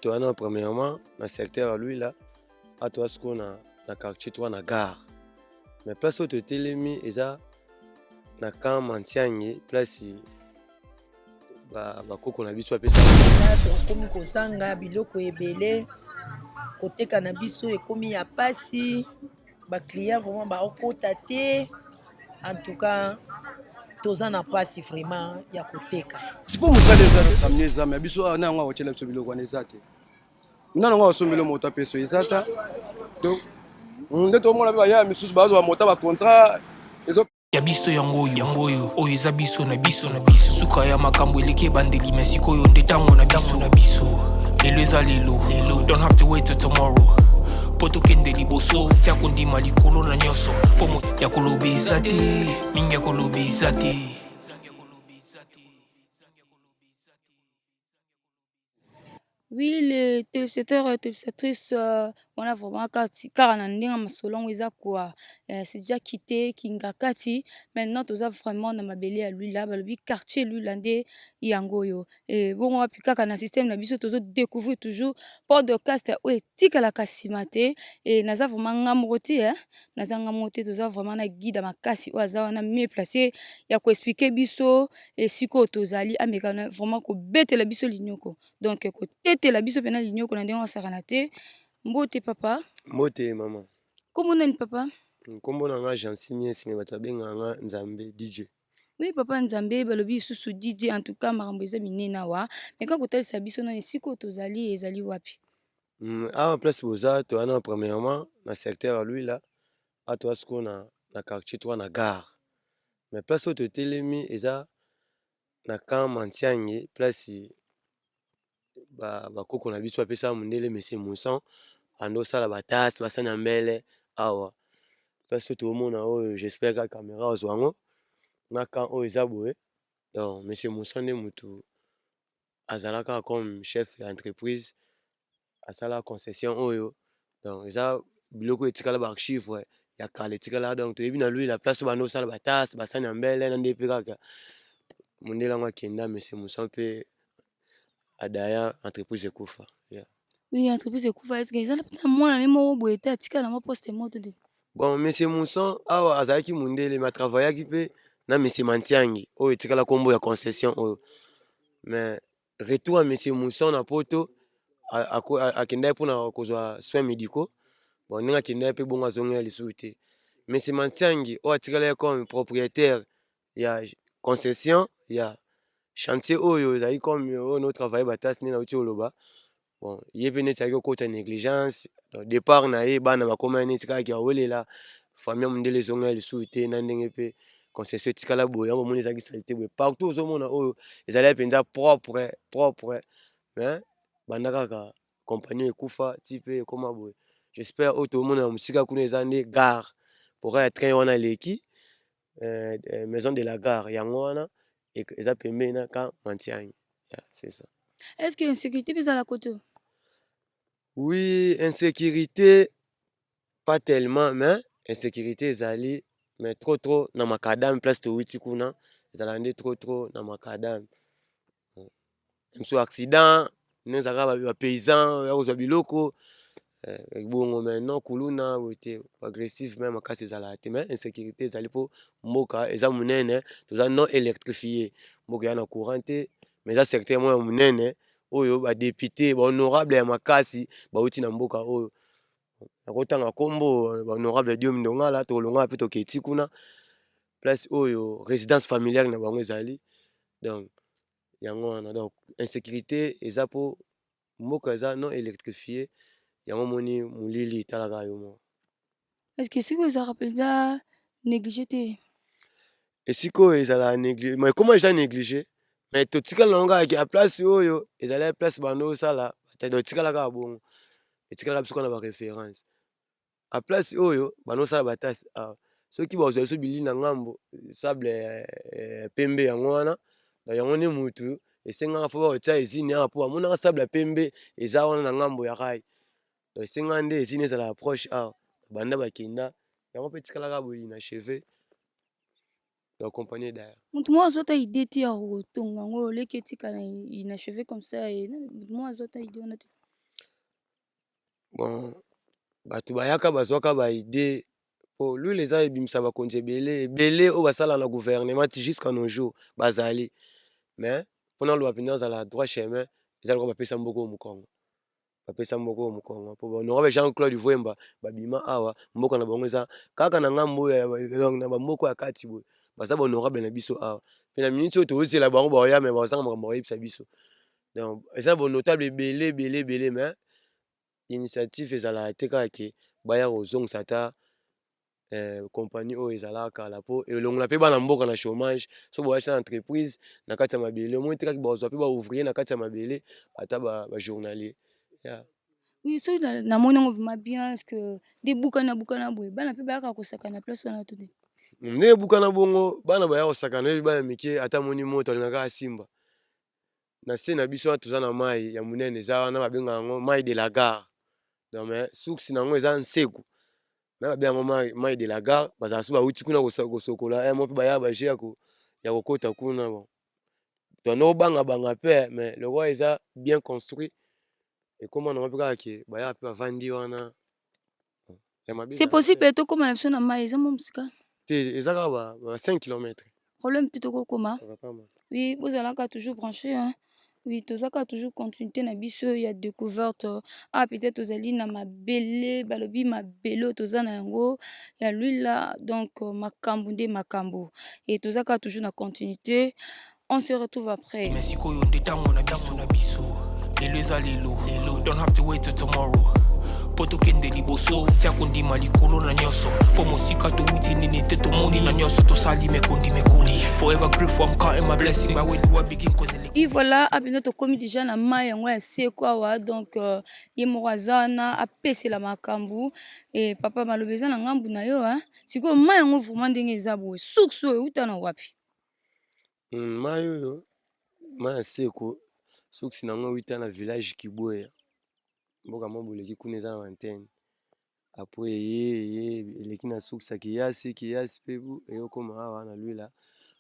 Toza premièrement na secteur ya Luila. Awa toza sikoyo na quartier 3, na gare. Mais place oyo totelemi eza na camp Mantiangi, place bakoko na biso bapesa. Tokomi kozanga biloko ebele, koteka na biso ekomi ya pasi, baclient vraiment baokota te. En tout cas toza na mpasi vraiment ya koteka. Siko mosala eza na camion eza, mais biso awa na yango akotyela biso biloko wana eza te. Nano yango asombeli moto apeso eza ta. Donc nde tomona mpe baya misusu bazwa moto bacontrat ezo. Ya biso yango oyo, yango oyo, oyo eza biso na biso na biso. Suka ya makambo eleki ebandeli, mais sikoyo nde ntango na biso na biso. Lelo eza lelo lelo, don't have to wait till tomorrow mpo tokende liboso. Tia kondima likolo na nyonso, mpo ya koloba eza te mingi, ya koloba eza te. Oui, les téléspectateurs et téléspectatrices, on a vraiment kati kaka na ndenge masolo yango eza quoi, c'est déjà quitté Kingakati. Maintenant toza vraiment na mabele ya Luila. Balobi quartier Luila nde yango oyo. E bongo wapi kaka na système na biso tozo découvrir toujours podcast oyo etikalaka nsima te. E naza vraiment nga moko te, naza nga moko te. Toza vraiment na guide ya makasi oyo aza wana mieux placé ya koexpliquer biso esika oyo tozali. Ameka vraiment kobetela biso linyoko, donc kotetela biso mpena linyoko na ndenge osakana te. Mbote, papa. Mbote, mama. Kombo nani, papa? Nkombo na nga Jansi Miesi, mais bato babengaka nga Nzambe DJ. Oui, papa Nzambe, balobi lisusu DJ. En tout cas makambo eza minene awa. Mais kaka kotalisa biso nani esika oyo tozali ezali wapi? Awa place boza, toza na premièrement na secteur ya Luila. Awa toza sikoyo na quartier 3, na gare. Mais place oyo totelemi eza na camp Mantiangi, place bakoko na biso bapesaka mondele monsieur Moussan ando osala batase basani ya mbele. Awa place oyo toomona oyo, j'espère ka caméra ozwa yango na camp oyo eza boye. Donc monsieur Moussan nde motu azalaka comme chef ya entreprise, asala concession oyo. Donc eza biloko etikala, baarchive ya kala etikala. Donc toyebi na Luila place oyo banda osala batase basani ya mbele na nde mpe kaka mondele yango akenda, monsieur Moussan mpe adaya, entreprise ekufa, yeah. Oui, entreprise ekufa. Est-ce eza na mwana ne moko boye te atikala nango poste moto te? Bon, monsieur Moussan awa azalaki mondele, mais atravaillaki mpe na monsieur Mantiangi oyo etikala nkombo ya concession oyo. Mais retour ya monsieur Moussan na Poto, akendaki mpona kozwa soins médicaux. Bon, ndenge akendaki mpe bongo, azongela lisusu te. Monsieur Mantiangi oyo atikalaki comme propriétaire ya concession ya chantier oyo ezali comme oyo no travaille batase nde nauti koloba. Bon, ye mpe neti ayaki kokota négligence. Donc départ na ye, bana bakóma neti kaka awelela famille ya mondele, ezongela lisusu te. Na ndenge mpe concession etikala boye, yango bomoni ezalaki saleté boye partout. Ozomona oyo ezalaki mpenza propre propre, mais banda kaka compagnie ekufa ti mpe ekóma boye. J'espère oyo tomona na mosika kuna eza nde gare pora ya train wana eleki, maison de la gare yango wana eza pembeni na camp Mantiangi. Yeah, c'est ça. Est ce que insécurité mpe ezala koto? Oui, insécurité pas tellement, mais insécurité ezali, mais trop trop na macadam. Place towuti kuna ezalaka nde trop trop na macadam. Mosusu accident nde ezalaka, bapaysan ya kozwa biloko bongo. Mais non, kuluna boye te, agressif mais makasi ezalaka te. Mais insécurité ezali mpo mboka eza monene, toza non électrifié, mboka eza na courant te. Mais eza secteur moko ya monene oyo badéputé, bahonorable ya makasi bauti na mboka oyo. Nakotanga nkombo bahonorable Diomi Ndongala, tokolongaka mpe toketi kuna place oyo résidence familiale na bango ezali. Donc yango wana, donc insécurité eza mpo mboka eza non électrifié. Yango moni molili etalaka yo moko. Est ce que esika oyo ezalaka mpenza négligé te? Esika oyo ezalaka négligé, mais comment eza négligé? Mais totikala nango kaka ya place oyo ezali place bando osala. Donc etikala kaka bongo, etikalaka biso kaka na baréférence a place oyo bando osala batase awa. Soki bazwa biso bilili na ngambo, sable pembe yango wana. Yango nde mutu esengaka fo bakotia usine awa, mpo bamonaka sable ya pembe eza wana na ngambo ya rail. Donc esengaka nde usine ezalaka proche awa. Banda bakenda, yango mpe etikalaka boye inachevé. Donc compagnie d'ailleurs. Motu moko azwa ata idée te ya kotonga yango, oleki etikala inachevé comme ça? Motu moko azwa ata idée wana te? Bon, bato bayaka, bazwaka baidées po Luila eza ebimisa bakonzi ebele ebele oyo basala na gouvernement ti jusqu'à nos jours bazali. Mais mpona aloba mpenza, azala droit chemin, eza lokola bapesa mboka oyo mokongo, bapesa mboka oyo mokongo, po honorable Jean Claude Vwemba babima awa. Mboka na bango eza kaka na ngambo oyo, donc na bamboka ya kati boye baza bahonorable na biso awa. Mpe na miniti oyo tozela bango baoya, me bazanga makambo bayebisa biso. Donc eza na banotable ebele ebele ebele, mais initiative ezalaka te kaka ke baya kozongisa ata compagnie oyo ezalaka kala, mpo elongola mpe bana mboka na chômage. So boyaki na entreprise na kati ya mabele, omoni te kaka bazwa mpe baouvrier na kati ya mabele, ata bajournalier, yeah. Oui, soki namoni yango vraiment bien, parce que nde bukana bukana boye, bana mpe bayaka kosaka na place wana to te? Nde ebukana bongo, bana baya kosakana. Oyebi bana mike, ata moni moto alingaka asimba. Na se na biso wana toza na mai ya monene, eza wana babengaka yango mai de la gare. Donc mais source na yango eza Nseku, na babenga yango mai de la gare. Bazala so bauti kuna kosokola mo mpe baya baje ya kokota kuna. Bon, tondo obangabanga mpe, mais lokola eza bien construit, ekóma nango mpe kaka ke bayaka mpe bavandi wana ya mabe. C'est possible tokóma na biso na mai? Eza mwa mosika? Te, eza kaka ba 5 km. Problème te, tokokoma. Oui, bozalaka toujours branché, hein? Oui, tozalaka toujours continuité na biso ya découverte. Ah, peut-être tozali na mabele, balobi mabele oyo toza na yango ya Luila. Donc makambo nde makambo, et tozalaka toujours na continuité. On se retrouve après. Mais sikoyo nde ntango na biso na biso. Lelo eza lelo lelo, don't have to wait till tomorrow mpo tokende liboso. Tia kondima likolo na nyonso, mpo mosika towuti nini te, tomoni na nyonso tosali mekondi mekoli. Forever grateful, I'm counting my blessing. By where do I begin? 'Cause Et voilà, apena tokomi déjà na mai yango ya seko awa. Donc ye moko aza wana, apesela makambo. E papa, maloba eza na ngambu na yo. Sikoyo mai yango vraiment ndenge eza boye, source oyo euta na wapi? Mai oyo, mai ya seko, source nango euta na village Kibweya, mboka moko boleki kuna, eza na bantene. Après eye eleki na source ya Kiyasi, Kiyasi mpe bu eyokoma awa na Luila.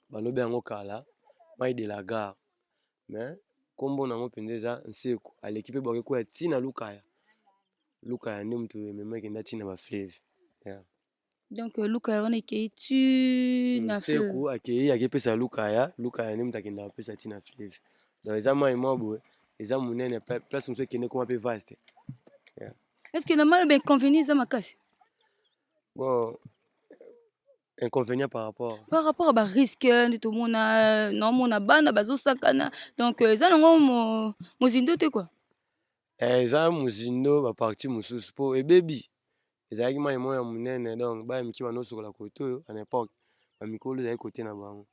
Balobi yango kala mai de la gare, mais nkombo nango mpenza eza Nseku. Aleki mpe boke kwea ntina Lukaya. Lukaya nde moto emema, ekenda ntina bafleuve, yeah. Donc Lukaya wana ekei tu na fleuve? Nseku akei, akepesa Lukaya. Lukaya nde moto akendaka kopesa ntina fleuve. Donc eza mai moko boye eza monene, place mosusu ekende koma mpe vaste. Est ce que na mai oyo bainconvénient eza makasi? Bon, inconvénient par rapport? Par rapport à barisque nde tomona, naomona bana bazosakana. Donc eza nango mozindo te quoi? Eza mozindo bapartie mosusu, mpo ebebi. Ezalaki mai moko ya monene, donc bana mike bandosokola kote oyo. À l'époque bamikolo ezalaki kote na bango,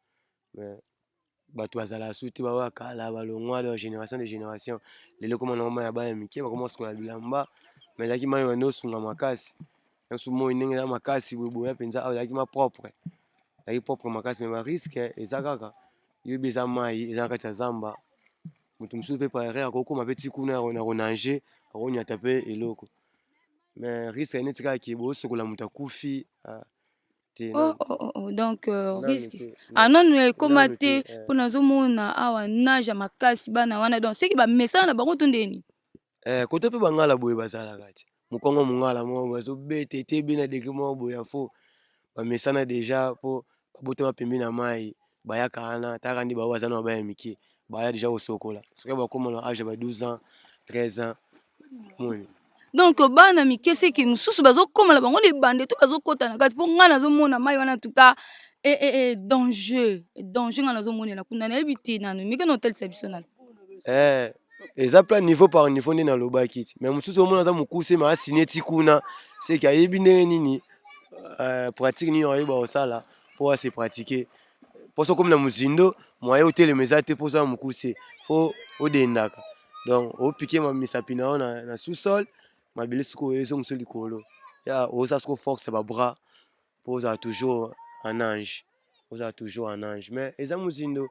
mais bato bazalaka su te, baoyo ya kala balongwa. Donc génération de génération, lelo ekoma nango mai ya bana mike, bakoma kosukola bilamba. Mais ezalaki mai oyo osunga makasi nyonso. Moi ndenge eza makasi boye boya mpenza awa, ezalaki ma propre, ezalaki propre makasi. Mais barisque eza kaka, yoyebi, eza mai eza na kati ya zamba. Moto mosusu mpe par erreur akokóma mpe ti kuna na konange, akonyata mpe eloko. Mais risque neti kaka ke bosokola, moto akufi te. Oh. Donc risque ah nanu ekóma te, mpo nazomona awa nage ya makasi bana wana. Donc soki bamesana na bango to ndeni? Kote mpe bangala boye bazalaka ti mokongo, mongala moko boye azobeta ete ebe na degré moko boye ya fo bamesana déjà, mpo babotama pembeni ya mai. Bayaka wana taka nde bao baza na baya mike, baya déjà kosokola soki bakóma na age ya ba 12 ans, 13 ans, moni. Donc bana mike seki mosusu bazokóma na bango na ebande to bazokɔta na kati, mpo ngai nazomona mai wana tuka danger, danger. Ngai nazomonela kuna, nayebi te nanu mike na otalisa biso nanu. Eza plan niveau par niveau nde nalobaki ti, mais mosusu omona aza mokuse, ma asine ti kuna, seke ayebi ndenge nini, pratique nini ayeba kosala mpo ase pratique. Mpo soki okomi na mozindo, moyen otelema eza te, mpo oza mokuse, fo odendaka. Donc opike misapi na yo na sous-sol, mabele sikoyo ezongisa likolo ya oza sikoyo force ya babras, mpo ozala toujours en nage, ozala toujours en nage. Mais eza mozindo.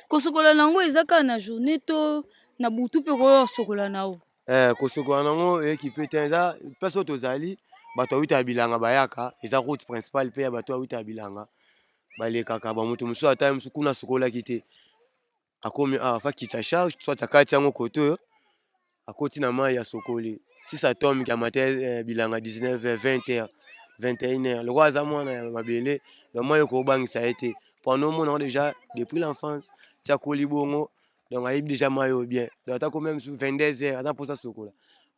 Kosokola nango eza kaka na journée to na butu mpe koyosokola na yo? Kosokola nango eyeki mpe te. Eza place oyo tozali, bato awutaka bilanga bayaka, eza route principale mpe ya bato awutaka bilanga balekaka. Bamoto mosusu, ata mosusu kuna asokolaki te, akomi awa, fa kitisa charge, soit akati yango kote oyo, akoti na mai, asokoli. Si ça tombe ke amata eh, bilanga 19 h 20 h 21 h, lokola aza mwana ya mabele, donc mai okobangisa ye te, po anomona yango déjà depuis l'enfance ti akoli bongo. Donc ayebi déjà mai oyo bien. Donc ata komi mosusu 22 h, aza mposa sokola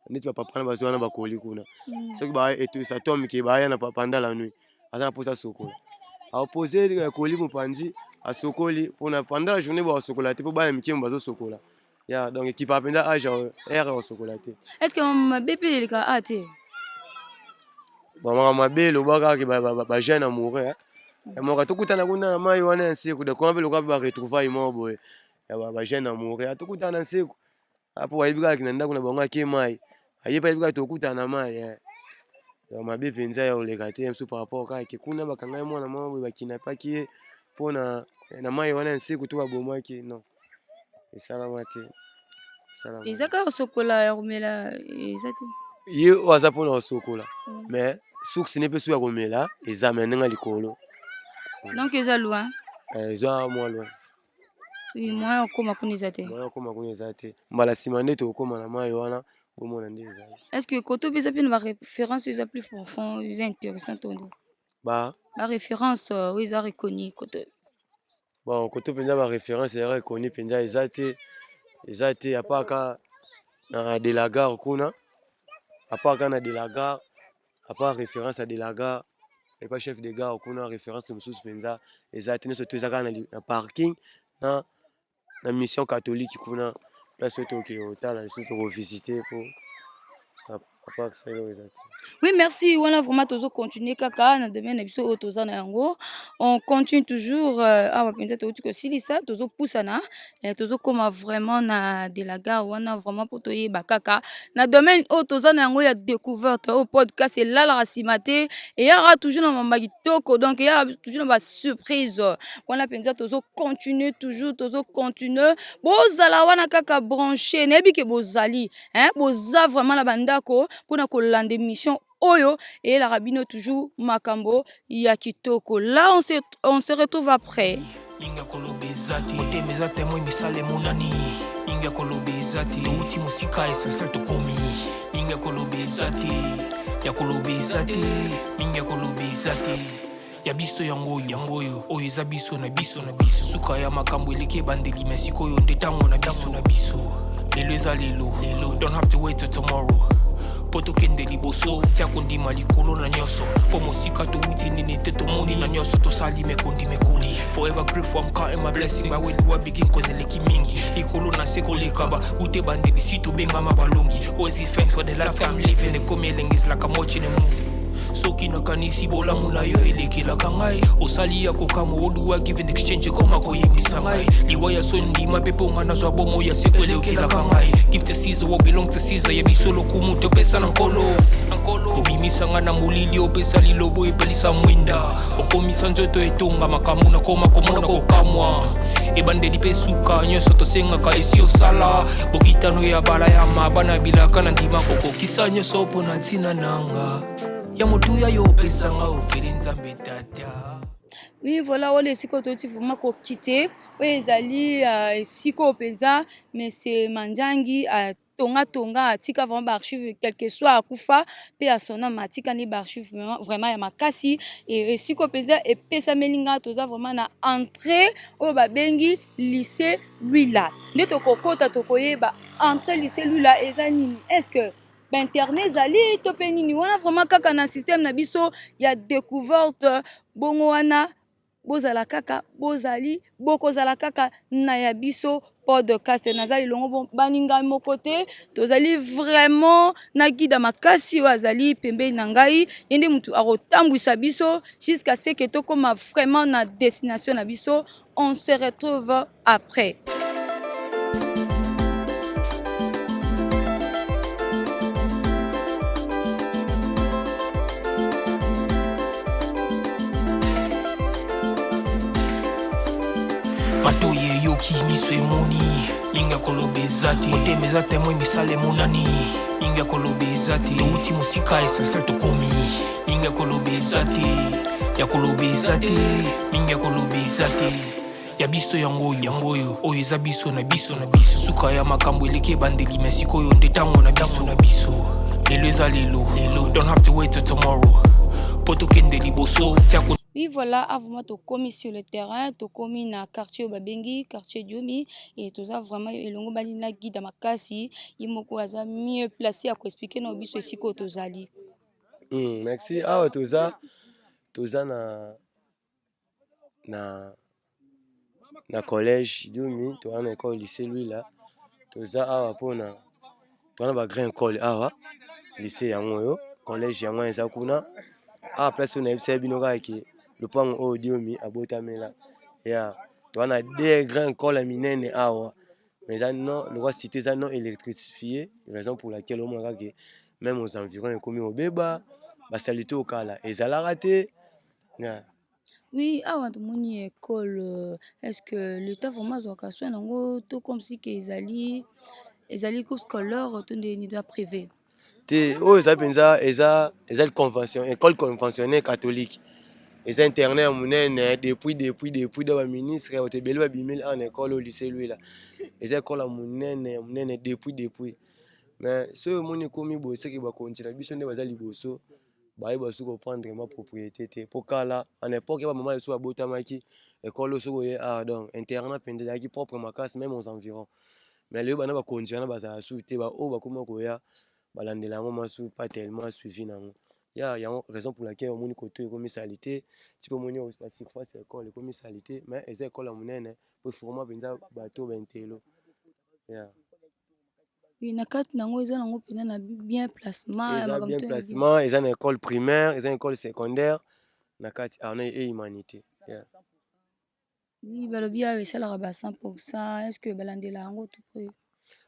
neti bapapa na bazwa wana bakoli kuna. Soki ça tombe ke baya na pendant la nuit, aza na mposa sokola, aopose koli mopanzi, asokoli. Mpona pendant la journée bakosokola te, mpo bana mike bazosokola ya. Donc ekipaka mpenza age heure ya kosokola te. Est ce que mabe mpe eleka a te? Bon, makambo mabe eloba kaka bajeune amoureux moka tokutana kuna na mai wana ya nseku. Donc wana mpe lokola mpe baretrouvaille moko boye ya bajeune amoureux, tokutana na nseku apo bayebi kaka na ndako na bango, ake mai, ayebi, ayebi kaka tokutana na mai. Donc mabe mpenza ya koleka te mosusu par rapport kaka ke kuna bakanga ye mwana moko boye, bakinapaki ye mpona na mai wana ya nseku to babomaki. Non, esalama te. Eza kaka sokola, ya komela eza te? Ye oyo aza mpona kosokola, mais source ne mpe su ya komela eza me ndenge likolo. Donc eza loin? Eza mwa loin. Oui, moyen okóma kuna eza te. Moyen okóma kuna eza te. Mbala nsima nde tokóma na mai wana, bomona nde ezali. Est ce que koto mpe eza mpe na baréférence oyo eza plus profond, eza intéressant to nde? Ba Baréférence oyo eza reconnu koto? Bon, koto mpenza baréférence eza reconnu mpenza eza te, eza te, à part ka na de la gare kuna, à part ka na de la gare, à part référence ya de la gare epa chef de gare kuna. Référence mosusu mpenza eza te. Nyonso to eza kaka na parking na mission catholique kuna, place oyo tokoki kotala lisusu, tokovisite, po à part ça eloko eza te. Oui, merci. Wana vraiment tozocontinue kaka na domaine na biso oyo toza na yango. On continue toujours awa mpenza touti kosilisa, tozopusana, tozokóma vraiment na de la gare wana, vraiment mpo toyeba kaka na domaine oyo toza na yango ya découverte. Oyo podcast elalaka nsima te, eyaka toujours na mamba kitoko, donc eyaka toujours na basurprise. Wana mpenza tozocontinue toujours, tozocontinue. Bozala wana kaka branché, nayebi ke bozali, hein, boza vraiment na bandako mpona kolanda émission oyo eyelaka bino toujours makambo ya kitoko. Là on se retrouve après. Mingi ya koloba eza te, motema eza témoin, misala emonani. Mingi ya koloba eza te, touti mosika, essentiel tokomi. Mingi ya koloba eza te, ya koloba eza te, mingi ya koloba eza te. Ya biso yango oyo, yango oyo, oyo eza biso na biso na biso. Suka ya makambo eleki ebandeli, me sikoyo nde ntango na biso na biso. Lelo eza lelo lelo, don't have to wait till tomorrow mpo tokende liboso. Tia kondima likolo na nyonso, mpo mosika towuti nini te, tomoni na nyonso tosali mekondi mekoli. Forever grateful, I'm counting my blessing. By where do I begin? Cause eleki mingi likolo na se koleka ba ute bandeli si tobengama balongi. Always give thanks for the life I'm living. Ekomi elengi, is like I'm watching a movie. Soki nakanisi bolamu na yo elekelaka ngai, osali ya kokamwa. Oduwa give in exchange, ekoma koyembisa ngai liwa ya so ndima mpe mpo nga nazwa bomoi ya seko elekelaka ngai. Give to Caesar what belong to Caesar. Ya biso lokumu topesa na Nkolo. Obimisa nga na molili, opesa lilobo, epelisa mwinda, okomisa nzoto etonga makambo nakoma komona kokamwa. Ebandeli mpe suka, nyonso tosengaka esi osala. Bokitano ya bala ya mabana bilaka na ndima kokokisa nyonso mpo na ntina nanga ya motuya yo opesanga ofeli Nzambe Tata. Oui, voilà, wana esika oyo touti vraiment kokite, oyo ezali esika oyo mpenza monsieur Manjangi atongatonga, atika vraiment baarchive. Quelque soit akufa mpe asonama, atikani baarchive vraiment ya makasi. Esika oyo mpenza epesameli nga, toza vraiment na entrée oyo babengi lycée Lwila. Nde tokokota, tokoyeba entrée lycée Lwila eza nini, est ce que bainternet ezali to mpe nini. Wana vraiment kaka na système na biso ya découverte. Bongo wana bozala kaka, bozali, bokozala kaka na ya biso podcast. Naza elongo baninga moko te, tozali vraiment na guide makasi oyo azali pembeni na ngai. Ye nde motu akotambwisa biso jusqu'à ce que tokóma vraiment na destination na biso. On se retrouve après. Matoi eyoki, miso emoni, mingi ya koloba eza te, motema eza témoin, misala emonani. Mingi ya koloba eza te, touti mosika, essentiel tokomi. Mingi ya koloba eza te, ya koloba eza te, mingi ya koloba eza te. Ya biso yango oyo, yango oyo, oyo eza biso na biso na biso. Suka ya makambo eleki ebandeli, me sikoyo nde ntango na biso na biso. Lelo eza lelo. Don't have to wait till tomorrow po tokende liboso tia. Oui, voilà, ah, vraiment tokomi sur le terrain, tokomi na quartier oyo babengi quartier Diomi et toza vraiment elongo bali na guide ya makasi, ye moko aza mieux placé ya koexpliquer na biso esika oyo tozali. Merci. Awa toza na collège Diomi, toza na école lycée Luila. Toza awa mpona toza na bagrand école awa, lycée yango oyo, collège yango eza kuna. Awa place oyo nayebisa bino kaka ke lopango oyo Diomi abotamela ya toza na deux grand école ya minene awa, mais eza non lokwa cité eza non électrifié, raison pour laquelle omona kaka ke même aux environs ekomi kobeba, basaleté okala ezalaka te. Yeah. Oui, awa tomoni école, est-ce que l'État vraiment azwaka soin nango to comme si ke ezali groupe scolaire to ndenge eza privé? Te, oyo eza mpenza eza convention, école conventionnelle catholique. Eza internat ya monene depuis da baministre, bato ebele babimeli awa na école oyo lycée Luila. Eza école ya monene ya monene depuis, mais soki omoni ekomi boye, seke bakonzi na biso nde baza liboso bayeba soki koprendre ma propriété te. Po kala, en époque ya bamama biso babotamaki, école oyo soki oye awa, donc internat mpenza ezalaki propre makasi, même aux environs. Mais lelo bana bakonzi wana bazala su te, baoyo bakoma koya balandela yango masu pas tellement suivi nango ya yango, raison pour laquelle omoni koto ekomi saleté, ti mpe omoni basurface ya école ekomi saleté. Mais eza école ya monene po eforma mpenza bato baintello ya. Oui, na kati nango eza nango mpenza na bien placement ya Eza makambo bien to ya bien. Placement eza na école primaire, eza na école secondaire na kati awa na e humanité, yeah. Oui, balobi awa esalaka ba 100. Est ce que balandela yango tout près?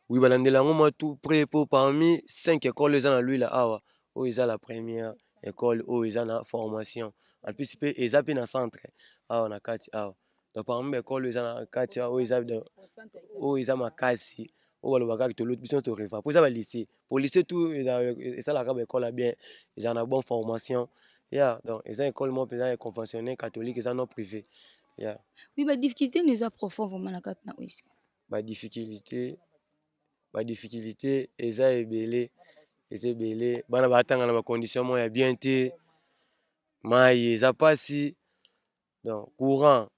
Oui, balandela yango mwa tout près, po parmi 5 écoles eza na Luila awa, oyo eza la première école oyo eza na formation. En plus mpe eza mpe na centre awa na kati awa. Donc parmi baécole oyo eza na kati awa, oyo eza makasi, oyo balobaka kaka tolo biso toreva, po eza balycée, po lycée tout esalaka baécole ya bien, ezala na bonne formation ya. Donc eza école moko mpenza ya conventionnel catholique, eza non privé ya. Oui, badifficulté no eza profond vraiment na kati na oyo esika. Badifficulté eza ebele, eza ebele. Bana batanga na bacondition moko ya bien te. Mai eza mpasi, donc courant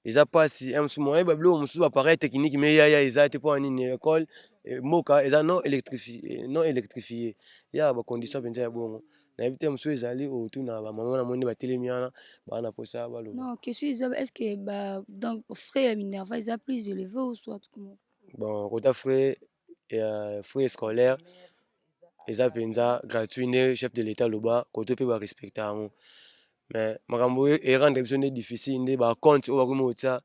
eza mpasi, mosusu moyeba biloko mosusu, baappareil technique me yaya eza te. Mpo ya nini? École mboka eza non électrifié ya bacondition mpenza ya bongo, nayebi te. Mosusu ezali otuna bamama na moni batelemi wana, baa na mposa baloba. Non, question eza: est ce que ba donc frais ya minerval eza plus élevé ou soit comment? Bon, kota frais ya frais scolaire eza mpenza gratuit nde chef de l'État aloba, koto mpe barespecte yango. Mais makambo oyo erendre biso nde difficile nde bacompte oyo bakomi kotia,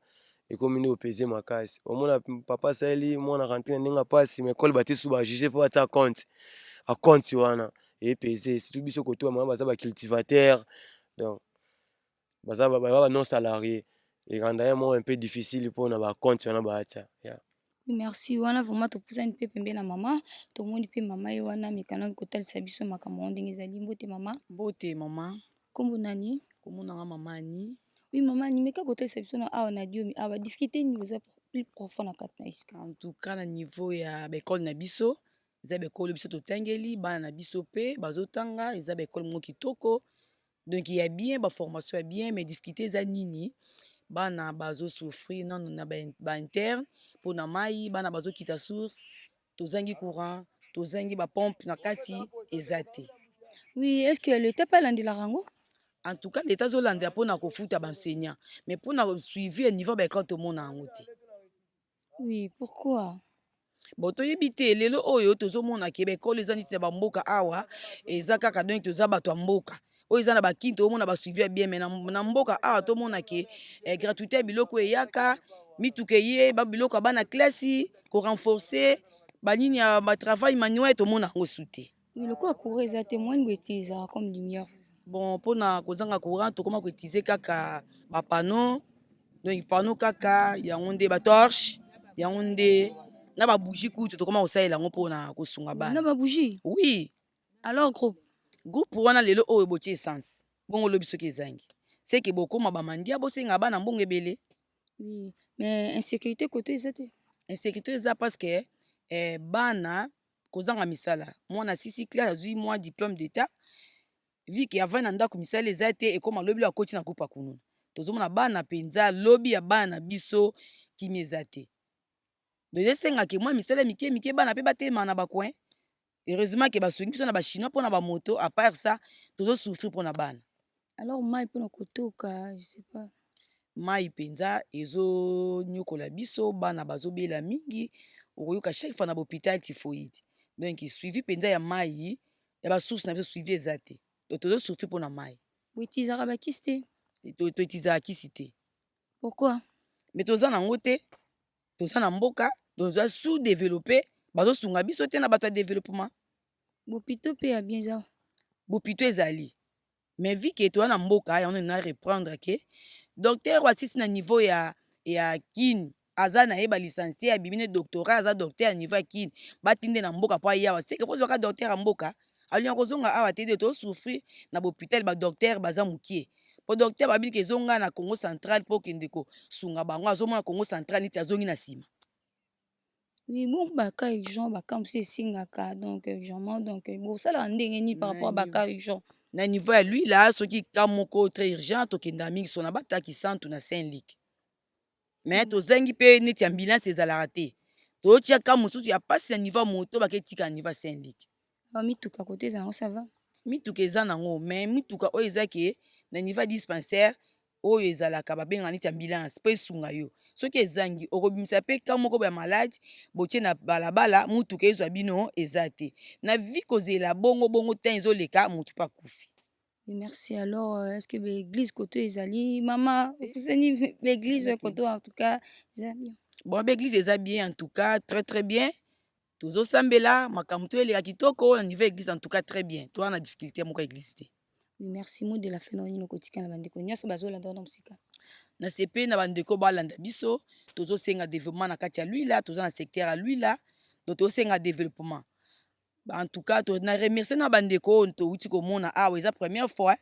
ekomi nde opese makasi. Omona papa asaleli mwana rentrée na ndenge apasi, mais école batie susu bajuge mpo batia compte, acompte wana epese surtout biso koto bamama baza bacultivateur, donc baza ba non salarié, eranda ye moko un peu difficile mpona bacompte wana baatia, yeah. Merci. Wana vraiment topusani mpe pembe na mama, tomoni mpe mama ye wana amekana kotalisa biso makambo yango ndenge ezali. Mbote mama. Mbote mama. Nkombo nani? Komonanga mama Ani. Oui, mama Ani, meka kotalisa biso na awa na Diomi awa, difficulté nini eza plus profond na kati na esika? En tout cas, na niveau ya baekole na biso, eza baekole biso totangeli bana na biso mpe bazotanga, eza baekole moko kitoko, donc ya bien, baformation ya bien. Mais difficulté eza nini? Bana bazosouffrir nano na bainterne mpona mai. Bana bazokita source, tozangi courant, tozangi bapompe na kati, eza te. Oui, est ce que l'État mpe alandelaka yango? En tout cas, l'État azolandela mpona kofuta baenseignant, mais mpona suivi ya niveau baekole, tomona yango te. Oui, pourquoi? Bon, toyebi te. Lelo oyo tozomona ke baekole eza neti na bamboka awa, eza kaka, donc toza bato ya mboka oyo eza na bakini, tozomona basuivi ya bien. Mais na mboka awa tomona ke gratuité ya biloko eyaka, mituka eye, biloko ya bana classe, korenforcer banini ya batravail manuel, tomona yango su te. Oui, lokola courant eza te, moyen boutilisaka comme lumière? Bon, mpona kozanga courant, tokóma koutiliser kaka bapanneau, donc panneau kaka yango nde batorche, yango nde na babougie kutu tokóma kosalela yango mpona kosunga bana. Na babougie? Oui. Alors groupe? Groupe wana, lelo oyo botie essence, bongo lobi soki ezangi, seke bokóma bamandia, bosenga bana mbongo ebele. Oui, mais insécurité koto eza te? Insécurité eza parce que bana Kozanga misala, mwana asisi classe, azwi mwa diplome d'etat, vu que avandi na ndako misala eza te, ekoma lobi lobi akoti na groupe ya kuluna. Tozomona bana mpenza, lobi ya bana na biso kimia eza te. Donc esenga ke mwa misala mike mike bana mpe batelema na bacoin. Heureusement ke basungi biso na bachinois mpona bamoto, à part ça tozosouffrir mpona bana. Alors mai mpona kotoka, je sais pas. Mai mpenza ezonyokola biso, bana bazobela mingi, okoyoka chaque fois na bahôpital typhoïde. Donc suivi mpenza ya mai ya basource na biso, suivi eza te. Donc tozosouffrir mpona mai. Boutilisaka bakisi te? Toutilisaka kisi te. Pourquoi? Mais toza nango te, toza na mboka toza sous développé, bazosunga biso te na bato ya développement. Bopito mpe ya bien eza? Bopito ezali, mais vu que toza na mboka yango, na reprendre ke docteur oyo asisi na niveau ya kini, aza na ye balicencié, abimi ne doctorat, aza docteur ya niveau ya kini, batinde na mboka mpo aya awa seke mpo ozwaka docteur ya mboka, alinga kozonga awa te. De tozosouffrir na bahôpital, badocteur baza mokie, mpo docteur babiki ezonga na Congo Central mpo okende kosunga bango, azomona Congo Central neti azongi na nsima. Oui, bon, bacas urgent, bacas mosusu esengaka donc urgemment, donc bosalaka ndenge nini par rapport à bacas urgent? Na niveau ya Luila, soki cas moko très urgent, tokendaka mingi so na bataki centre na Saint Luc, mais tozangi mpe neti ambulance ezalaka te. Totia cas mosusu ya mpasi na niveau ya moto, baketika na niveau ya Saint Luc. Mituka kote eza yango, ça va? Mituka eza nango, mais mituka oyo eza ke na niveau ya dispensaire oyo ezalaka, babengaka neti ambulance mpo esunga yo. Soki ezangi, okobimisa mpe cas moko ya malade, botie na balabala, mutuka ezwa bino eza te. Na vi kozela bongo bongo, temps ezoleka, motu mpe akufi. Merci. Alors, est-ce que l'église koto ezali, mama opusani, l'église koto en tout cas eza bien? Bon, l'église eza bien, en tout cas très très bien. Tozosambela, makambo to eleka kitoko na niveau église, en tout cas très bien. Toza na difficulté moko ya église te. Oui, merci. Mot de la fin nini kotika na bandeko nyonso bazolanda wana mosika? Na sepe na bandeko balanda biso, tozosenga développement na kati ya Luila. Toza na secteur ya Luila, donc tozosenga développement. En tout cas na remercie na bandeko oyo touti komona awa. Eza première fois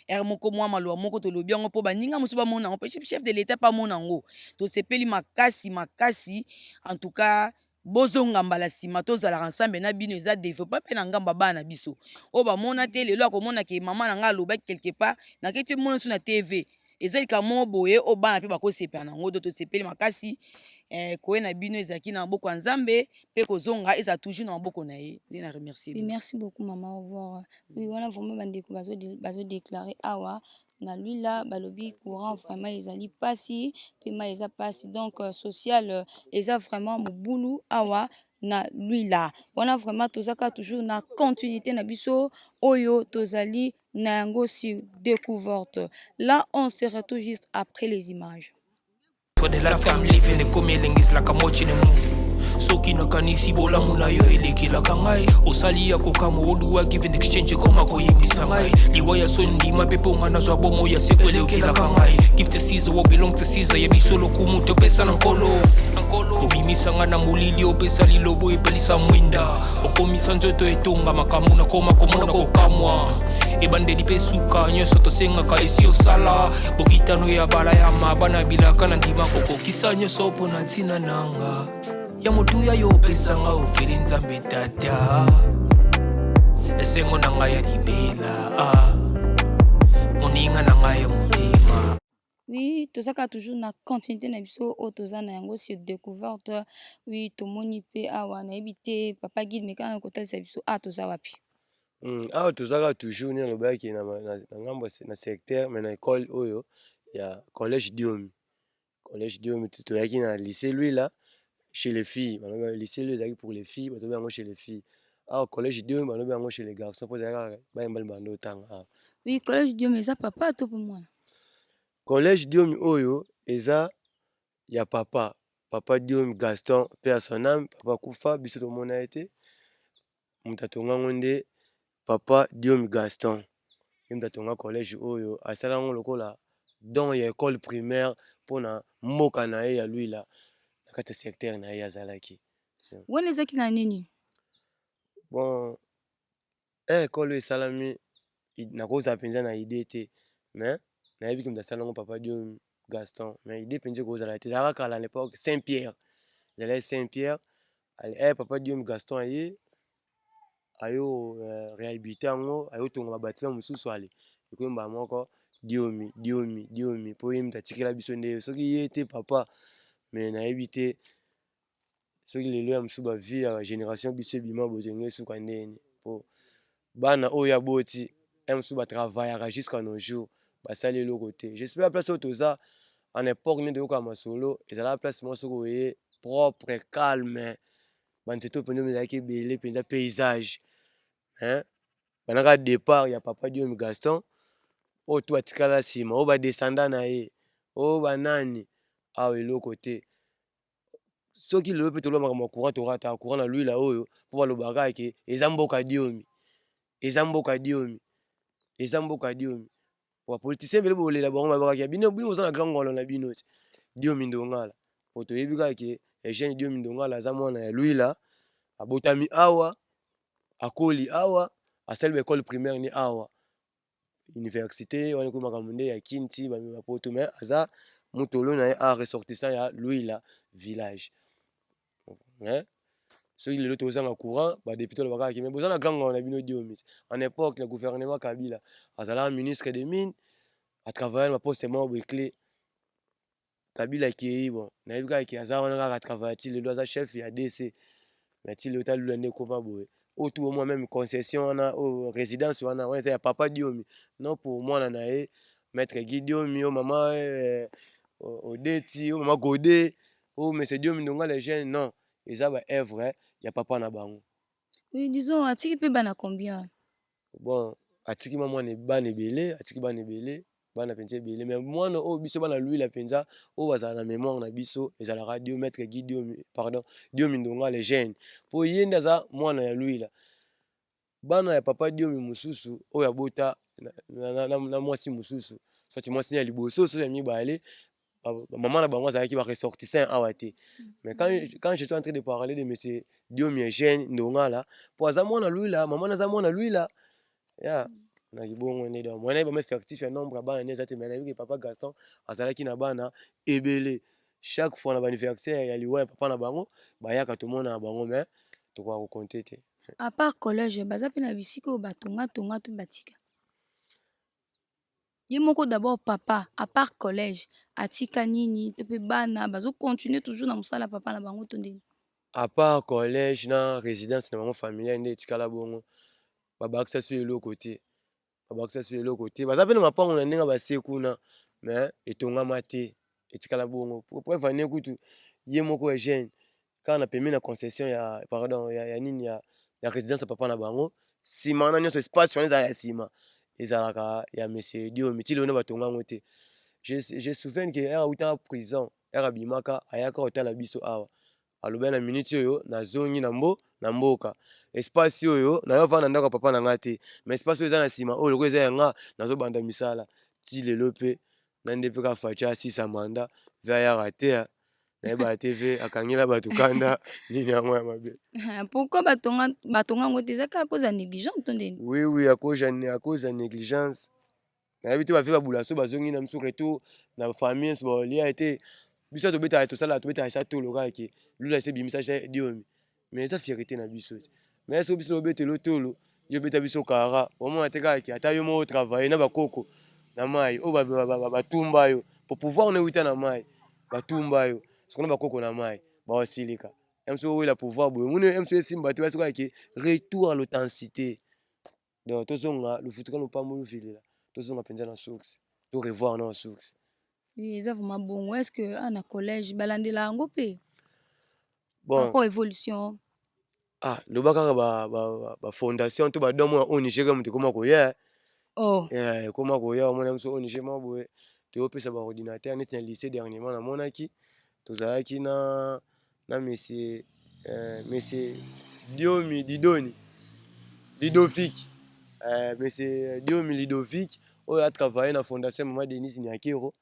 ere moko mwa maloba moko tolobi yango mpo baninga mosusu bamona yango, mpe chef de l'État mpe amona yango. Tosepeli makasi makasi. En tout cas bozonga mbala nsima, tozalaka ensemble na bino. Eza développement mpe na ngambo ya bana na biso oyo bamona te. Lelo akomona ke mama na ngai alobaki quelque part, naketi mona so na TV, eza likambo moko boye oyo bana mpe bakosepela nango. Do tosepeli makasi. Koye na bino ezalaki na maboko ya Nzambe, mpe kozonga ezala toujours na maboko na ye. Nde na remercier. Oui, merci beaucoup mama, au revoir. Oui, wana vraiment bandeko bazodéclare awa na Luila, balobi courant vraiment ezali mpasi, mpe mai eza mpasi, donc social eza vraiment mobulu awa na Luila. Wana vraiment tozaka toujours na continuité na biso oyo tozali na yango sur Découverte. Là, on se retrouve juste après les images. For the life I'm living ekomi elengi, ezalaka watching a movie. Soki nakanisi bolamu na yo elekelaka ngai, osali ya kokamwa. Oduwa give in exchange ekoma koyembisa ngai liwa ya soni, ndima mpe mpo nga nazwa bomoi ya seko elekelaka ngai. Give to Caesar what belong to Caesar, ya biso lokumu topesa na Nkolo. Obimisa nga na molili, opesa lilobo epelisa mwinda, okomisa nzoto etonga makambo nakoma komona kokamwa. Ebandeli mpe suka, nyonso tosengaka esi osala. Bokitano ya bala ya mabana bilaka na ndima kokokisa nyonso mpo na ntina nanga ya motuya yo opesanga ofeli. Nzambe Tata, esengo na ngai ya libela, moninga na ngai ya motema. Oui, tozaka toujours na continuité na biso oyo toza na yango sur Découverte. Oui, tomoni mpe awa, nayebi te, papa guide, mais kaka kotalisa biso awa toza wapi? Awa tozaka toujours nini alobaki na ngambo na secteur, mais na école oyo ya Collège Diomi. Collège Diomi, toyaki na lycée Luila chez les filles. Balobi lycée Luila ezalaki pour les filles, batobi yango chez les filles. Awa Collège Diomi, balobi yango chez les garçons, mpo ezalaki kaka bayembali bando otanga awa. Oui, Collège Diomi eza papa to mpe mwana? Collège Diomi oyo eza ya papa Diomi Gaston, mpe ya son âme. Papa akufa, biso tomona ye te. Moto atongango nde papa Diomi Gaston. Ye moto atonga collège oyo, asala yango lokola don ya école primaire mpona mboka na ye ya Luila, na kati ya secteur na ye azalaki. Wana ezalaki na nini? Bon, école oyo esalami, nakozala mpenza na idée te, mais nayebi ke moto asala yango papa Diomi Gaston, mais idée mpenza ekozala te. Ezalaka kala, à l'époque Saint Pierre, ezalaki Saint Pierre. Papa Diomi Gaston aye. Ayo rehabiliter yango, ayo tonga ba batiment mosusu ale ekomi mbala moko Diomi Diomi Diomi mpo ye moto atikela biso nde soki ye te papa mais nayebi te soki lelo ya mosusu ba vie ya generation biso ebima boye tolingi esuka ndenge nini mpo bana oyo aboti ya mosusu ba travaillaka jusqu'à nos jours basali eloko te. J'espère place oyo toza en epoque nde toyokaka masolo ezalaka place moko soki oye propre calme banzete oyo mpenza ezalaki ebele mpenza paysage hein? Bandaka départ ya papa Diomi Gaston oyo tu atikala nsima oyo badescenda na ye oyo banani awa eloko te. Soki lelo mpe toloba makambo ya courant torata courant na Luila oyo mpo balobaka ke eza mboka Diomi, eza mboka Diomi, eza mboka Diomi. Ba politiciens ebele bolela bango babakaki ya bino bino boza na grand ngolo na bino ti Diomi Ndongala po toyebi kaka ke Eugène Diomi Ndongala aza mwana ya Luila, abotami awa, akoli awa, asali ba école primaire ni awa, université wana ekomi makambo nde ya kin ti ba poto mais aza mutolo na ye a ressortissant ya Luila village. Hein? Soki lelo tozanga courant, ba député balobaka ke mais boza na grand ngolo na bino Diomi. En époque na gouvernement Kabila azalaka ministre des mines, a travailler na poste moko boye clé. Kabila akei bon, nayebi kaka ke aza wana kaka travailler ti lelo aza chef ya DC. Mais ti lelo ta lula nde ekoma boye. Oyo tu omwa même concession wana oyo résidence wana wana eza ya papa Diomi. Non pour mwana na ye maître Guy Diomi o mama Odeti o mama Godé o monsieur Diomi Ndongala jeune non. Eza ba œuvre ya papa na bango. Oui, disons atiki pe bana combien? Bon, atiki mwa mwana bana ebele, atiki bana ebele, bana penza ebele mais mwana oyo biso bana Luila penza oyo bazala na mémoire na biso ezalaka Dio maître Guy Diomi, pardon, Diomi Ndongala jeune. Po ye nde aza mwana ya Luila. Bana ya papa Diomi mosusu oyo abota na mwasi mosusu, soit mwasi ya liboso, soit ya mibale, maman na bango azalaki ba ressortissant awa te. Mais quand je suis en train de parler de monsieur Diomi Eugène Ndongala, po aza mwana Luila, maman aza mwana Luila. Ya na kibongo nde donc mwana ba effectif ya nombre ya bana nde eza te, mais nayebi ke papa Gaston azalaki na bana ebele. Chaque fois na ba anniversaire ya liwa ya papa na bango bayaka tomona na bango mais tokoka ko compter te. À part collège baza pe na bisika oyo batonga tonga to batika. Ye moko d'abord papa à part collège atika nini to pe bana bazo continuer toujours na mosala papa na bango to ndeni. À part collège na résidence na bango familiale nde etikala bongo babakisa so eloko te, babakisa so eloko te. Baza pe na mapango na ndenge base kuna mais etongama te, etikala bongo. Preuve ane kutu ye moko ya jeune kaka na pembeni na concession ya pardon ya nini ya résidence ya papa na bango, nsima wana nyonso espace wana ezala ya nsima ezalaka ya monsieur Diomi ti lelo batonga yango te. Je souviens que ere awutaka prison, ere abimaka ayaka kotala biso awa, alobi na minute oyo nazongi na mbo na mboka, espace oyo nayo vanda ndako ya papa na nga te, mais espace oyo eza na nsima oyo lokola eza ya nga nazobanda misala ti lelo pe na nde pe kaka Fatshi asisa manda ve ayaka te, nayebaka te ve akangela bato kanda nini yango ya mabe. Pourquoi batonga batonga yango te? Eza kaka cause ya négligence to ndeni? Oui oui, à cause ya négligence. Nayebi te bave babula so bazongi na biso retour na famille so baolia ete biso tobetaka tosala tobetaka cha tolo kaka ke lula se bimisa cha Diomi, mais eza fierté na biso te. Mais so biso tobetelo tolo yo beta biso kara omona te kaka ke ata yo moko travailler na bakoko na mai oyo batumba yo po pouvoir na ewuta na mai batumba yo sokona bakoko na mai bawasilika mso owela pouvoir boye omoni mso esimba te basi kaka ke retour à l'authenticité. Donc tozonga lufutuka lopambo luvilela, tozonga mpenza na source, to revoir na source. Oui, eza vraiment bongo. Est-ce que na collège balandela yango mpe? Bon, rapport évolution. Ah, loba kaka ba fondation to ba don ya ONG kaka moto ekoma koya. Oh. Yeah, ekoma koya omona biso ONG moko boye toyopesa ba ordinateur neti na lycée dernièrement namonaki tozalaki na monsieur Diomi Didoni Ludovic, monsieur Diomi Ludovic oyo a travaillé na fondation Mama Denise Nyakero.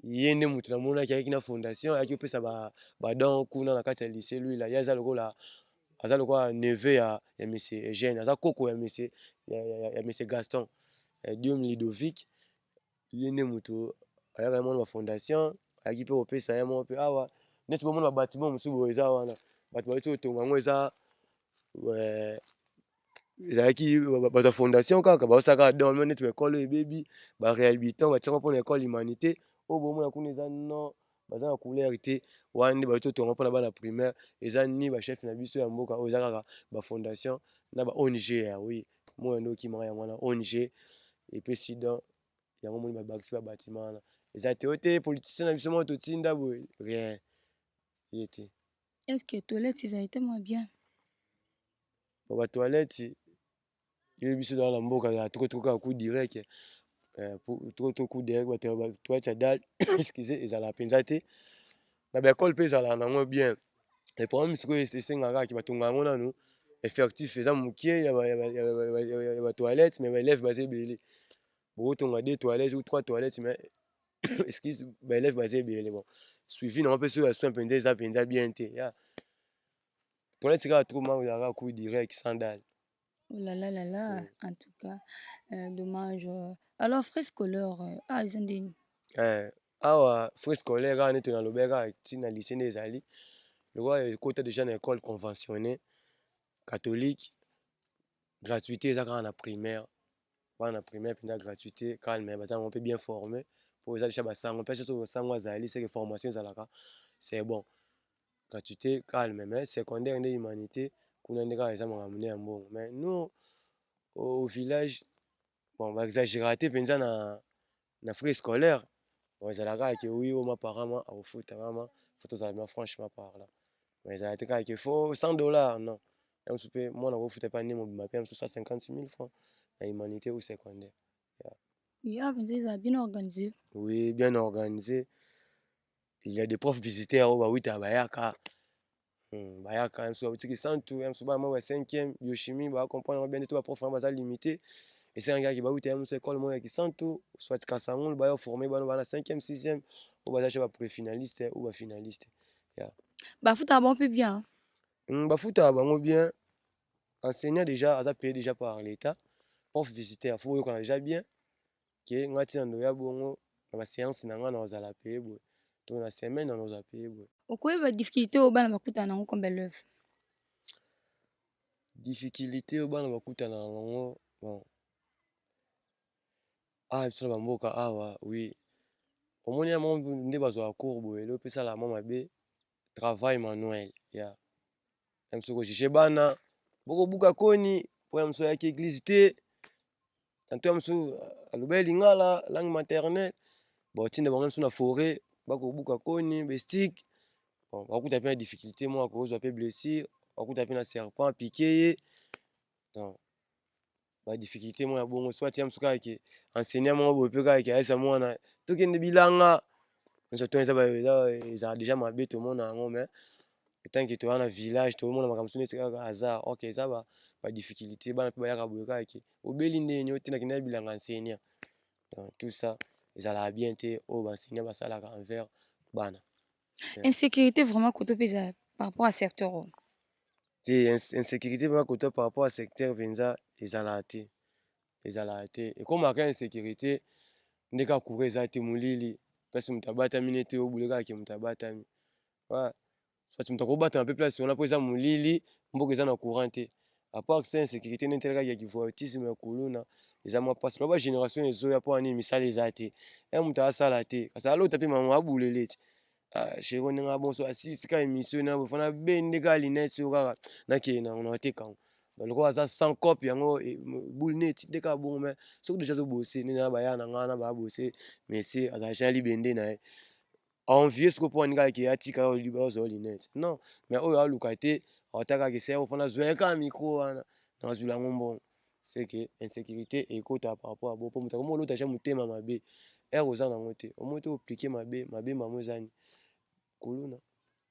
Ye nde moto namonaki ayaki na fondation ayaki kopesa ba don kuna na kati ya lycée Luila. Ye aza lokola aza lokola neveu ya monsieur Eugène, aza koko ya monsieur ya monsieur Gaston. Diomi Ludovic ye nde moto ayaka ye mona ba fondation ayaki mpe kopesa ye moko mpe awa neti bomona ba bâtiment mosusu boye eza wana bato bauti kotonga yango eza Ezalaki bato ya fondation kaka baosala kaka don neti baekole oyo ebebi, baréhabilitant batiaka mpona ekole humanité. Oyo bomona kuna eza non, baza na couleur te. Wana nde bauti otonga mpona bana primaire. Eza ni bachef na biso ya mboka oyo, eza kaka bafondation na ba ONG ya oui moya nde okimaka yango wana. ONG epesi don yango, moni babakisi babatima wana. Eza te oyo te politicien na biso moko totinda boye, rien ye te. Est ce que toilette ezali tellement bien? Bon, batoilette yo biso toza na mboka ya toko toko kaka coup direct, toko toko coup direct. Batoilette ya dalle, excuse, ezalaka mpenza te. Na baekole mpe ezalaka nango bien. Le problème sikoyo, esengaka kaka batonga yango nanu. Effectif eza mokie ya batoilette, mais baélève baza ebele. Bokotonga deux toilettes ou trois toilettes, mais excuse, baélève baza ebele. Bon, suivi nango mpe soki ya soin mpenza eza mpenza bien te. Ya toilette kaka trop manque, ezalaka coup direct sans dalle. Oh là là là là, en tout cas, dommage. Alors, frais scolaire, ah, eza ndeni? Awa frais scolaire kaka neti nalobaki kaka ntina lycée nde ezali lokola ekota déjà na école conventionnée catholique. Gratuité eza kaka na primaire wana. Na primaire mpenza gratuité calme, baza yango mpe bien formé po eza déjà basango mpe soki basango azali seke formation ezalaka, c'est bon, gratuité calme. Mais secondaire nde humanité, kuna nde kaka eza makambo nde ya mbongo. Mais nous au village, bon, baexagéraka te mpenza na frais scolaire. Bon, ezalaka kaka ke oui, oma parent akofuta mama, faut tozala ma franchement par là. Mais ezala te kaka ke faut 100 $, non. Ya mosusu mpe mwana akofuta mpe ane mobima mpe ya mosusu 150 000 francs na humanité ou secondaire. Yeah, mpenza ezala bien organisé. Oui, bien organisé. Il y a des profs visiteurs oyo bawutaka, bayaka, bayaka ya mosusu bawutiki centre ya mosusu, bana moko ya 5e biochimie bacomprendre yango bien te to baprof yango baza limité. Esengaki kaka bawuta ya mosusu école moko ya Kisantu soit Kasangulu, baya former bana bana 5e, 6e oyo baza cha bapréfinaliste ou bafinaliste. Yeah. Bafutaka bango mpe bien? Bafutaka bango bien. Enseignant déjà aza payé déjà par l'État. Prof visiteur, faut boyokana déjà bien ke nga ntina ndoya bongo na baséance na nga na kozala payé boye to na semaine na kozala payé boye. Okoyeba difficulté oyo bana bakutana nango comme élève? Difficulté oyo bana bakutana nango, bon, awa biso na bamboka awa, oui, omoni ya moko nde bazwaka cours boye elo epesala mwa mabe, travail manuel ya mosusu kojuge bana bokobuka koni mpo ya mosusu ayaki église te, tanto ya mosusu alobeli lingala langue maternelle, botinda bango mosusu na forêt bakobuka koni bestik. Bon, bakuta mpe na difficulté moko, akozwa mpe blessure, bakuta mpe na serpent piqué ye. Donc badifficulté moko ya bongo, soit ya mosusu kaka ke enseignant moko boye mpe kaka ke ayebisa mwana tokende bilanga nyonso to ezala déjà mabe, tomona yango. Mais tant que toza na village, tomona makambo mosusu neti kaka hasard. Ok, eza badifficulté bana mpe bayaka boye kaka ke obeli ndeni otindaki na bilanga enseignant. Donc tout ça ezalaka bien te oyo baenseignant basalaka envers bana. Insécurité vraiment koto mpe eza par rapport à secteur oyo? Te, insécurité mpenza koto par rapport à secteur mpenza ezalaka te, ezalaka te. Ekomaka insécurité nde kaka courant eza te, molili, place moto abatami nete obule kaka ke moto abatami, soit moto akobatama mpe place wana mpo eza molili, mboka eza na courant te. À part ça, insécurité nde telaka ya kivoyeutisme ya kuluna eza mwa mpasi. Loba génération ezoya mpo ani misala eza te, ya moto asala te, kasi alota mpe mama abulele ti shero ndenge abonso asisi ka émission na bofana bende kaka linete oyo kaka nakende nango na oteka yango lokola aza sans cope yango boule neti nde kaka bongo. Mais soki déjà azobose nde na baya na ngai na bayabose mese azala na libende na ye envie sikoyo mpo aninga ke atika ozwa linete non. Mais oyo aluka te, ata kaka esaya mpona azwa kaka micro wana na azwila yango mbongo, c'est que insécurité ekota par rapport à bo mpo moto akomi olota ja motema mabe ere oza nango te, omoi te oplike mabe mabe mamo ezani kuluna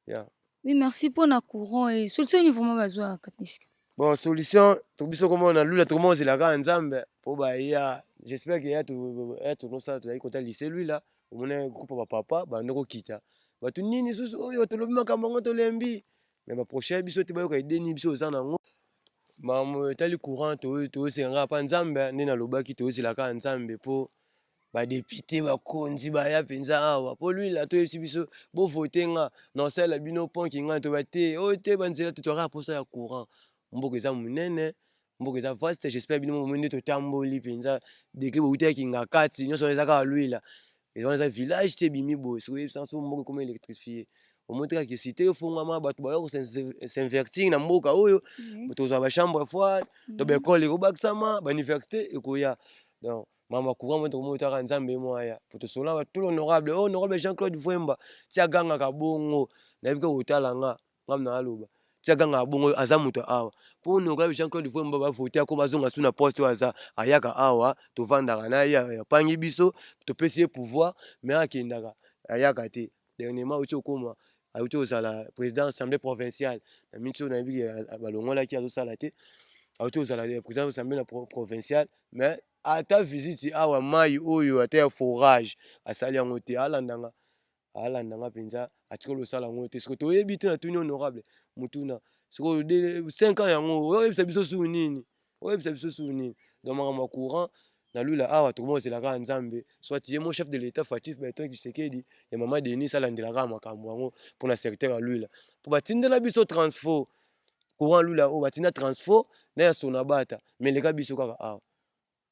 ya. Oui, merci. Mpona courant e solution nini vraiment bazwaka katisika? Bon, solution to biso komona lula tokomozela kaka Nzambe mpo baya. J'espère ke ya tonosala tozali kota lycée Lwila, omona groupe ya bapapa bando kokita bato nini susu oyo tolobi makambo yango tolembi, mais baprochain biso te bayoka edeni biso oza nango. Makambo etali courant, toyosenga kaka mpa Nzambe nde nalobaki, toyozela kaka Nzambe mpo badéputé bakonzi baya mpenza awa mpo Lwila toyebisi biso bovote nga na osalela bino ponki ngai toba te oyo te banzela te, toyaka mposa ya courant. Mboka eza monene. Mboka eza vaste, j'espère bino momoni nde totamboli mpenza degré bowutaki Kingakati, nyonso wana eza kaka Luila. Eza eza village te ebimi boye, soki oyebisa so mboka ekoma électrifié. Omoni te kaka cité efongwama, bato baya kosinvertir na mboka oyo, tozwa ba chambre froide, to ba école ekobakisama, ba université ekoya. Donc mama courant mo tokomoni taka Nzambe mo aya po tosola ba tout l'honorable, oh honorable Jean-Claude Vuemba, ti agangaka bongo, nayebi kaka kotala nga, ngam na aloba. Ti agangaka bongo aza moto awa. Po honorable Jean-Claude Vuemba ba voter akoma azonga su na poste oyo aza, ayaka awa, tovandaka na ye, apangi biso, topesi ye pouvoir, mais akendaka, ayaka te. Dernièrement auti okoma, auti kozala président assemblée provinciale. Na minti oyo nayebi balongolaki azosala te. Auti kozala président assemblée provinciale, mais ata visite awa mai oyo ata ya forage asali yango te, alandanga alandanga mpenza atikali kosala yango te. Sikoyo toyebi te, natuni honorable mutuna, sikoyo 5 ans yango oyebisa biso su nini? Oyebisa biso su nini? Donc makambo ya courant na Luila awa tokomozela kaka Nzambe, soit ye mo chef de l'État Fatshi Béton Tshisekedi ya mama Denis alandela kaka makambo yango mpona secteur ya Luila, mpo batindela biso transfo courant Luila oyo batinda transfo na ya Sonabata, mais eleka biso kaka awa.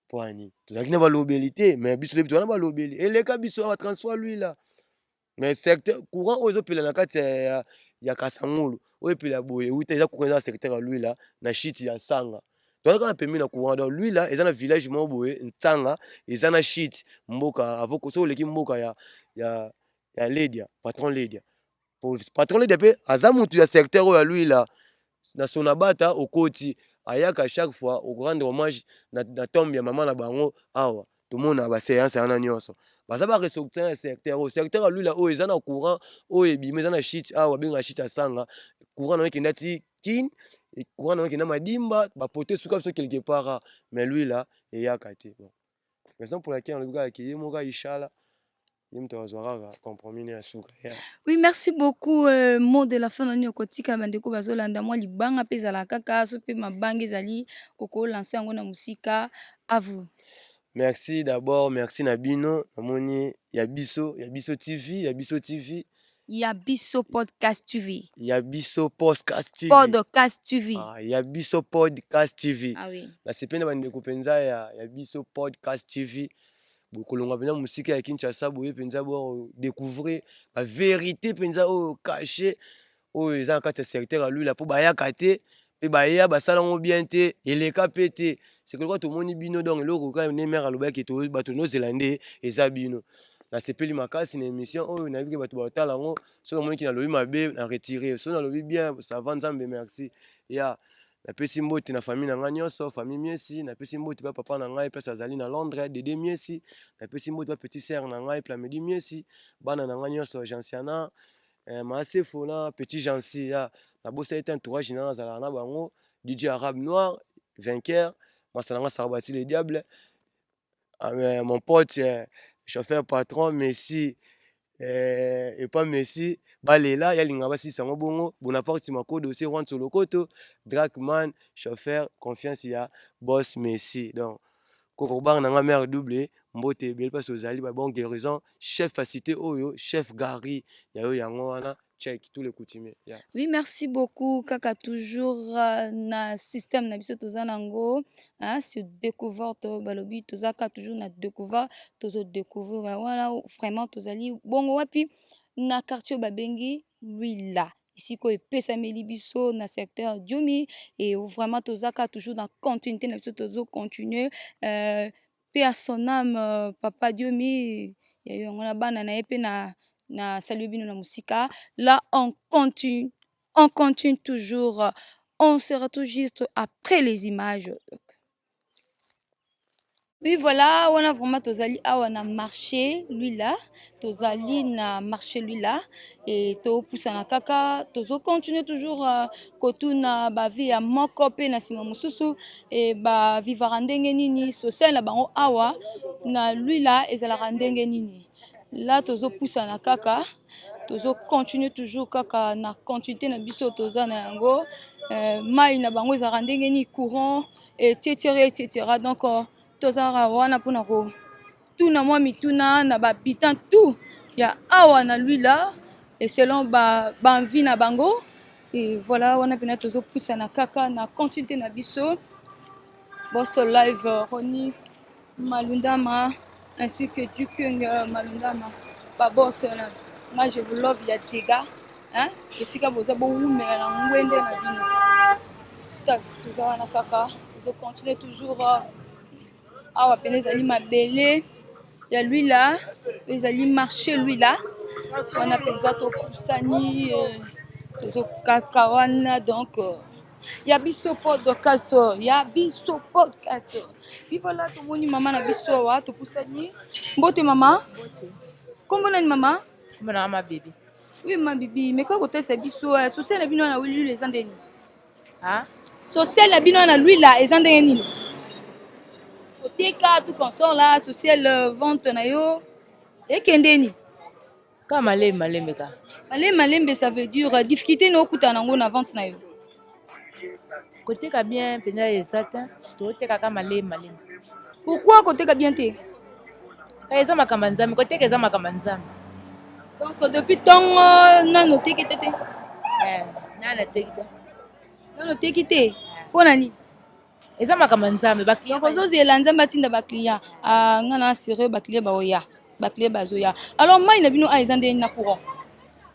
Mpo ani tozalaki na balobeli te, mais biso toyebi toza na balobeli, eleka biso awa transfo ya Luila. Mais secteur courant oyo ezopela na kati ya Kasangulu oyo epela boye euta eza courant eza na secteur ya Luila na shite ya Nsanga, toza kaka pembeni na courant. Donc Luila eza na village moko boye Nsanga, eza na shite mboka avoko soki oleki mboka ya Ledia, patron Ledia, patron Ledia mpe aza mutu ya secteur oyo ya Luila na Sonabata. Okoti ayaka chaque fois okorendre hommage na tombe ya mama na bango awa, tomona baséance wana nyonso baza baressortissant ya secteur oyo, secteur ya Luila oyo eza na courant oyo ebima eza na shite awa babengaka shite ya Sanga. Courant nango ekenda ti Kine, courant nango ekenda Madimba, bapote suka biso quelque part, mais Luila eyaka te. Bon, raison pour laquelle nalobi kaka ke ye moko aishala ye moto azwa kaka compromis ne ya suka yeah. Oui, merci beaucoup. Mot de la fin nani okotika bandeko bazolanda? Mwa libanga mpe ezala kaka so mpe mabanga ezali okolanse yango na mosika, à vous. Merci d'abord, merci na bino, namoni ya biso, ya biso TV, ya biso TV. Ya biso podcast TV. Ya biso podcast TV. Podcast TV. Ah, ya biso podcast TV. Ah oui. Nasepeli na bandeko mpenza ya biso podcast TV, bokolonga mpenza mosika ya Kinshasa boye mpenza bodécouvrir bavérité mpenza oyo caché oyo eza na kati ya secteur ya Luila, mpo bayaka te mpe baya basala yango bien te, eleka mpe te. Sekoloko tomoni bino, donc eloko kaka ne mare alobaki, bato nozela nde eza bino. Nasepeli makasi na émission oyo, nayebi ke bato batala yango. Soki namoniki nalobi mabe, na retire, soki nalobi bien, ça va, Nzambe merci ya. Napesi mbote na famille na ngai nyonso, famille Miesi. Napesi mbote pa papa na ngai place azali na Londres, Dede Miesi. Napesi mbote pa petit sœur na ngai Plamedi Miesi, bana na ngai nyonso, Gensiana, Maasefo na petit Jansi ya. Nabosani te entourage na nazalaka na bango, DJ Arabe Noir, vainqueur, masala nga Sarbati le diable, mon pote chauffeur patron Messi, epa Messi balela yalinga basilisa yango bongo Bonaparte Makodo se Juan Solokoto Drakman, chauffeur confiance ya boss Messi. Donc kokobanga na nga mare double mbote ebele mpasi ozali ba bon guérison, chef ya cité oyo, chef Gary ya yo, yango wana check tous les coutumiers, yeah. Oui, merci beaucoup. Kaka toujours na système na biso toza nango, hein, sur découverte balobi toza kaka toujours na découverte, tozo découvrir wana vraiment tozali bongo wapi na quartier babengi Luila, esika oyo epesameli biso na secteur Diomi. Et vraiment toza kaka toujours na continuité na biso, tozo continuer. Mpe à son âme, papa Diomi ya yango na bana na ye mpe na salue bino na mosika. Là on continue, on continue toujours, on sera tout juste après les images. Oui, voilà, wana vraiment tozali awa na marché Luila, tozali na marché Luila et topusana kaka, tozocontinue toujours kotuna bavie ya moko mpe na nsima mosusu e bavivaka ndenge nini, social na bango awa na Luila ezalaka ndenge nini. La tozopusana kaka, tozocontinue toujours kaka na continuité na biso toza na yango, mai na bango ezalaka ndenge nini, courant, etc etc. Donc tozalaka wana mpona kotuna mwa mituna na bahabitant tout ya awa na Luila et selon baenvie na bango. Et voilà, wana mpena tozopusana kaka na continuité na biso. Boss Live Rony Malundama ainsi que Dukung Malundama ba boss na nga je vous love ya dégâts hein esika boza bowumela na ngwende na bino toza wana kaka tozo continuer toujours euh, awa pene ezali mabele ya luila ezali marché luila wana mpenza topusani euh, tozokaka wana donc euh, ya biso podcast ya biso podcast puis voilà tomoni mama na biso awa topusani mbote mama nkombo nani mama nkombo na mama bibi oui ma bibi mais kaka kotalisa biso eh, social na bino wana lwila eza ndenge nini social na bino wana lwila eza ndenge nini koteka tout consort la social euh, vente na yo ekende nini Ka malembe malembe ka. Malembe malembe ça veut dire euh, difficulté na okutana nango na vente na yo. Koteka bien mpenza eza te, toteka ka malembe malembe. Pourquoi koteka bien te? Ka eza makambo ya Nzambe, koteka eza makambo ya Nzambe. Donc depuis ntongo nanu oteki te te? Eh, nanu nateki te. Nanu oteki te? Mpo na nini? Eza makambo ya Nzambe, ba client. Donc ozozela Nzambe atinda ba client. Ah, nga na assurer ba client baoya. Ba client bazoya. Alors mai na bino a eza ndenge na courant?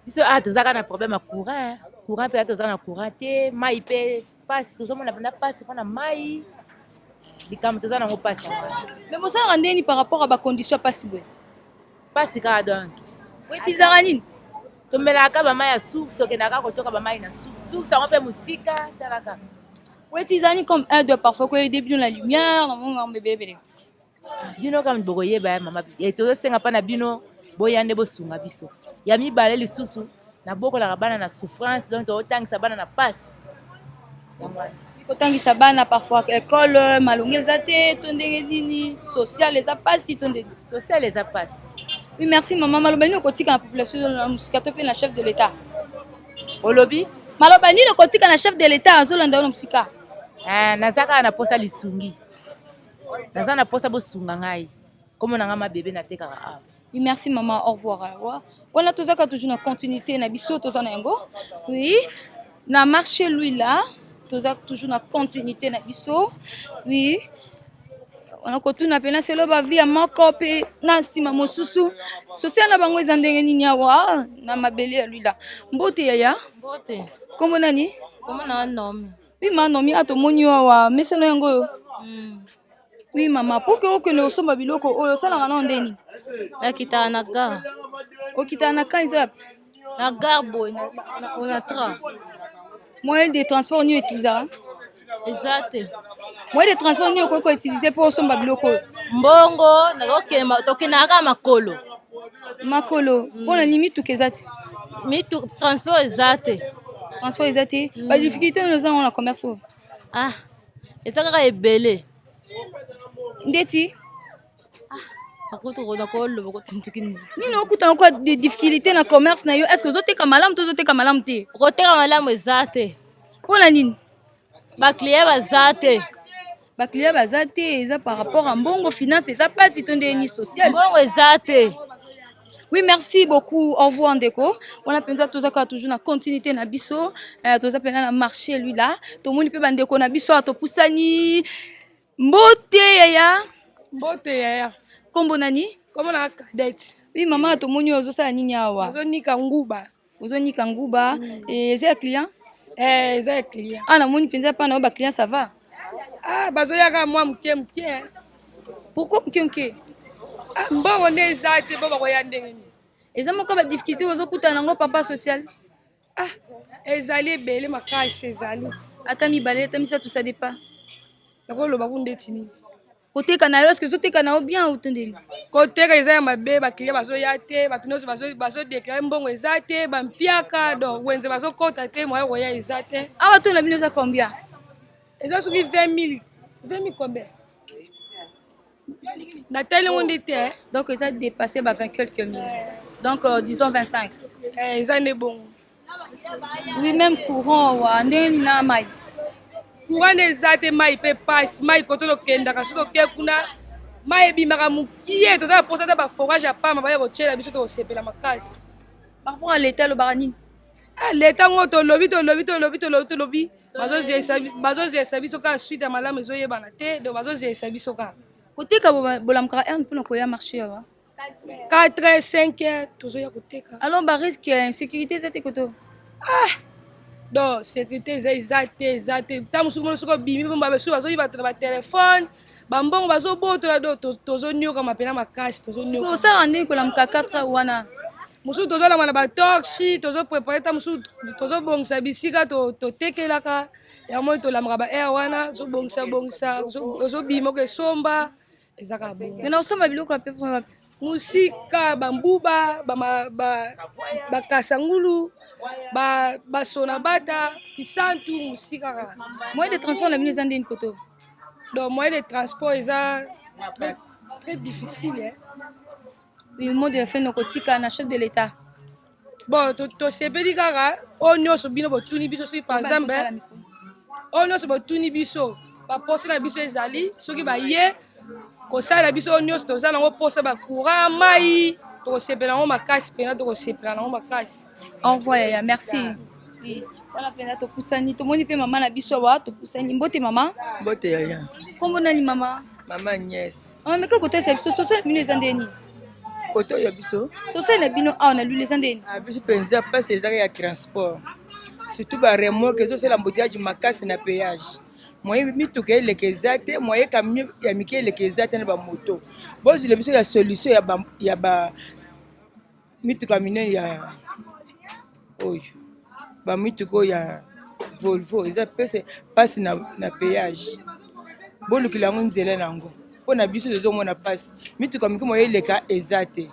Biso ah toza kaka na problème ya courant. Courant pe toza na courant te, mai pe pasi, tozomona mpenza pasi mpona mai. Likambo toza nango pasi yango wana. Mais bosalaka ndenge nini par rapport à ba conditions ya pasi boye? Pasi kaka donc. Boutilisaka nini? Tomelaka ba mai ya source, tokendaka kotoka ba mai na source. Source yango mpe mosika, tala kaka. Boutilisaka comme un deux parfois ko aider bino na lumière, na monga mbebe ebele. Bino kaka bokoyeba ya mama, eh, tozosenga mpa na bino boya nde bosunga biso. Ya mibale lisusu nabokolaka bana na souffrance, donc tozotangisa bana na pasi. Kotangisa bana parfois école malongi eza te to ndenge nini, social eza pasi to ndenge social eza pasi. Oui, merci mama. Maloba nini okotika na population na mosika to mpe na chef de l'état? Olobi? Maloba nini okotika na chef de l'état azolanda yo na mosika? Eh, naza kaka na posa lisungi, naza na posa bosunga ngai, kombo na ngai mabebe, natekaka awa. Oui, merci maman, au revoir. Au revoir. Wana tozaka toujours na continuité na biso toza na yango. Oui, na marché lui là, toza toujours na continuité na biso. Oui. wana kotuna mpena selo bavi ya moko mpe na nsima mosusu social na bango eza ndenge nini awa na mabele ya lwila. Mbote yaya. Mbote. Kombo nani? Kombo na Naomi. Oui, ma Naomi, a tomoni yo awa mesano yango oyo. Oui mama, pour que okende kosomba biloko oyo osalaka nao ndeni? Nakitaka na gare. Okitaka na camp eza wapi? Na gare boye na Onatra. Moyen de transport nini utilisaka? Eza te. Moyen de transport nini okoki koutilize mpo osomba biloko oyo? Mbongo tokendaka kaka makolo. Makolo mpona nini mituka eza te? Mitu transport eza te. Transport eza te. Ba difficulté nini oza nango na commerce oyo? Ah, eza kaka ebele. Ndeti? Nakoloba kotindiki nini okutana kwa difficulté na commerce na yo? Est ce que ozoteka malamu to ozoteka malamu te? Koteka malamu eza te. Mpona nini? Baclient baza te. Baclient baza te eza par rapport à mbongo, finance eza mpasi to ndenge nini social? Mbongo eza te. Oui, merci beaucoup. Au revoir ndeko. Wana penza toza kaka toujours na continuité na biso. Toza pena na marché lui là. Tomoni pe bandeko na biso atopusani. Mbote yaya. Mbote yaya. Kombo nani? Kombo na Cadette. Oui mama, tomoni oyo ozosala nini awa? Ozonika nguba. Ozonika nguba. Eza ya client? Eh, eza ya client. Ah, namoni penza pa na ba client ça va? Ah, bazoyaka mwa moke moke. Pourquoi moke moke? Ah, mbongo nde eza te, bo bakoya ndenge nini? Eza moko ba difficulté ozokutana nango papa social. Ah, ezali ebele makasi ezali. Ata mibale, ata misato, ça dépend. Nakoloba ku ndeti nini? Koteka na yo, est-ce que ozoteka na yo bien ou to ndeni? Koteka eza ya mabe, ba client bazoya te, bato nyonso bazodeklare mbongo eza te, bampiaka, donc wenze bazokota te, moyen koya eza te. Awa to na bino eza combien? Eza soki 20 000, 20 000 combien? Natali yango nde te. Donc eza dépassé ba 20 quelques mille. Donc disons 25. Eh, eza nde bongo. Oui, même courant wa ndenge nini na mai? Courant nde eza te, mai mpe pasi, mai koto tokendaka soki toke kuna mai ebimaka mokie, toza na mposa ata baforage ya pamba baya kotyela biso tokosepela makasi. Par rapport à l'état alobaka nini? Ah, leta ngo tolobi tolobi tolobi tolobi tolobi, bazozelisa biso kaka, suite ya malamu ezoyebana te. Donc bazozelisa biso kaka. Koteka, bolamukaka heure mpona koya marché awa? 4 heures, 5 heures tozoya koteka. Alors barisque ya insécurité eza te koto? Ah, donc sécurité eza te, eza te. Ntango mosusu mona soki obimi, basu bazoyiba bato na batelefone, bambongo bazobotola. Donc tozoniokama mpena makasi. Tozonioka. Osala ndenge kolamuka 4 heures wana? Mosusu tozolama na batorche, tozoprépare, ta mosusu tozobongisa bisika totekelaka yango. Tolamaka ba heure wana, tozobongisa bongisa, ozobima oko esomba, eza kaka bongo. Na osomba biloko ya pepe wapi? Mosika, bambuba, bakasangulu, basona bata kisantu, mosika kaka. Moyen de transport na bino eza ndeni koto? Donc moyen de transport eza très, très difficile, eh? Oui, mot de la fin nokotika na chef de l'État? Bon, tosepeli kaka oyo nyonso bino botuni biso. Soki par exemple oyo nyonso botuni biso, baposa na biso ezali soki baye kosalela biso oyo nyonso toza nango posa, bacourant, mai, tokosepela yango makasi mpena, tokosepela nango makasi. Au revoir yaya, merci. Oui. Wana mpenza topusani, tomoni mpe mama na biso awa, topusani. Mbote mama. Mbote yaya. Nkombo nani mama? Mama Agnès. Mama, meka kotesa biso social na bino eza ndeni? Kote oyo biso? Social na bino awa na Lula eza ndeni? Ah, biso mpenza mpasi ezaka ya transport, surtout baremorque ezosala embouteillage makasi na péage. Moyen mituka eleka eza te, moyen camion ya mike eleka eza te na bamoto. Bozwila biso ya solution ya ba mituka minene ya oyo, bamituka oyo ya Volvo eza pese mpasi na péage. Bolukela yango nzela na yango mpo na biso tozomona mpasi, mituka mike moyo eleka eza te.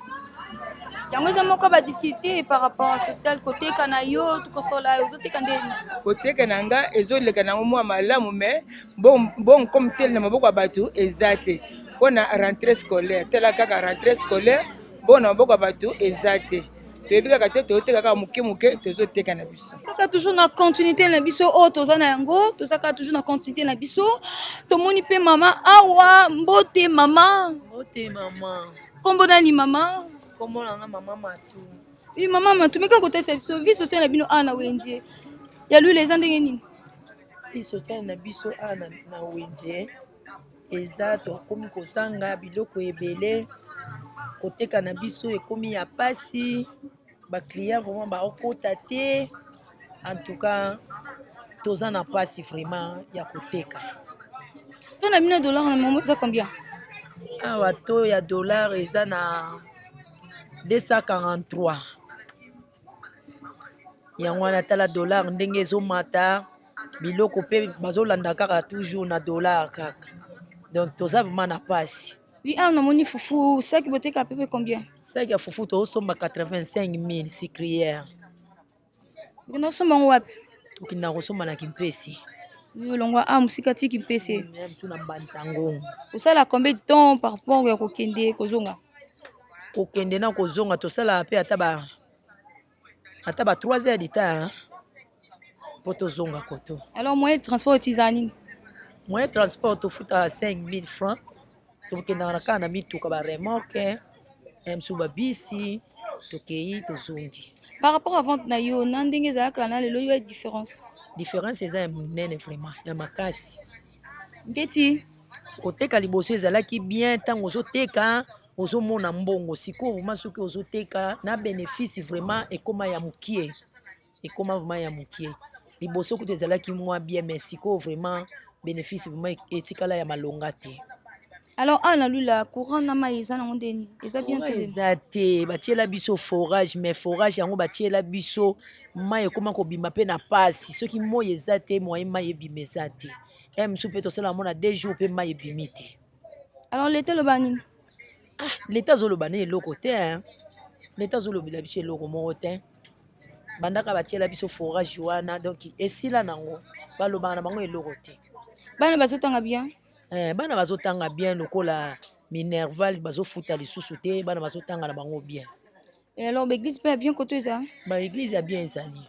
Yango eza moko badifficulté par rapport à social. Koteka na yo, tokosola, ozoteka ndeni? Koteka na nga ezoleka nango mwa malamu, mais bon, comme tel na maboko ya bato eza te mpo na rentrée scolaire. Tala kaka rentrée scolaire, bon, na maboko ya bato eza te. Toyebi kaka te, tozoteka kaka moke moke, tozoteka na biso. Kaka toujours na continuité na biso oyo toza na yango, toza kaka toujours na continuité na biso. Tomoni mpe mama awa. Mbote mama. Mbote mama. Nkombo nani mama? Nkombo na nga mama Matu. Oui, mama Matu, meka kotesa biso vie sociale na bino awa na wenze ya Lula eza ndenge nini? Vie sociale na biso awa na wenze eza, tokomi kozanga biloko ebele, koteka na biso ekomi ya pasi, baclient vraiment baokota te. En tout cas toza na pasi vraiment ya koteka. To na bino dollar na momo eza combien? Awa to ya dollar eza na 243. Yango wana, tala dollar ndenge ezomata, biloko mpe bazolanda kaka toujours na dollar kaka. Donc toza vraiment na pasi. Oui, awa namoni fufu, saki boteka pepe combien? Saki ya fufu tozosomba 85 000 sucrière. Okenda kosomba yango wapi? Tokenda kosomba na Kimpesi. Olongwa a mosika ti Kimpese? Biso na Mbanza-Ngungu. Osala combien de temps par rapport ya kokende kozonga? Kokende na kozonga, tosalaka mpe ata ba 3 heures du temps mpo tozonga koto. Alors moyen de transport otizala nini? Moyen de transport, tofutaka 5000 francs. Tokendaka na kaka na mituka, baremorque, mosusu babisi, tokei tozongi. Par rapport à vente na yo na ndenge ezalaka na lelo, yo ya différence? Différence eza ya monene, vraiment ya makasi. Ndeti? Koteka liboso ezalaki bien, ntango ozoteka ozomona mbongo. Sikoyo vraiment soki ozoteka na bénéfice vraiment ekóma ya mokie, ekóma vraiment ya mokie. Liboso kutu ezalaki mwa bien, mais sikoyo vraiment bénéfice vraiment etikala ya malonga te. Alors awa na Lula, courant na mai eza nango ndeni? Eza bien to? Eza te. Batiela biso forage, mais forage yango batiela biso, mai ekóma kobima mpe na pasi. Soki moi eza te, moyen mai ebima eza te. E mosusu mpe tosala yango na 2 jours mpe mai ebimi te. Alors leta eloba nini? Ah, leta azoloba na eloko te, hein? Leta azolobela biso eloko moko te. Bandaka batiela biso forage wana, donc esila nango, balobaka na bango eloko te. Bana bazotanga bien? Eh, bana bazotanga bien. Lokola minerval bazofuta lisusu te, bana bazotanga na bango bien. Et alors baeglise mpe ya bien koto eza? Baeglise ya bien ezali,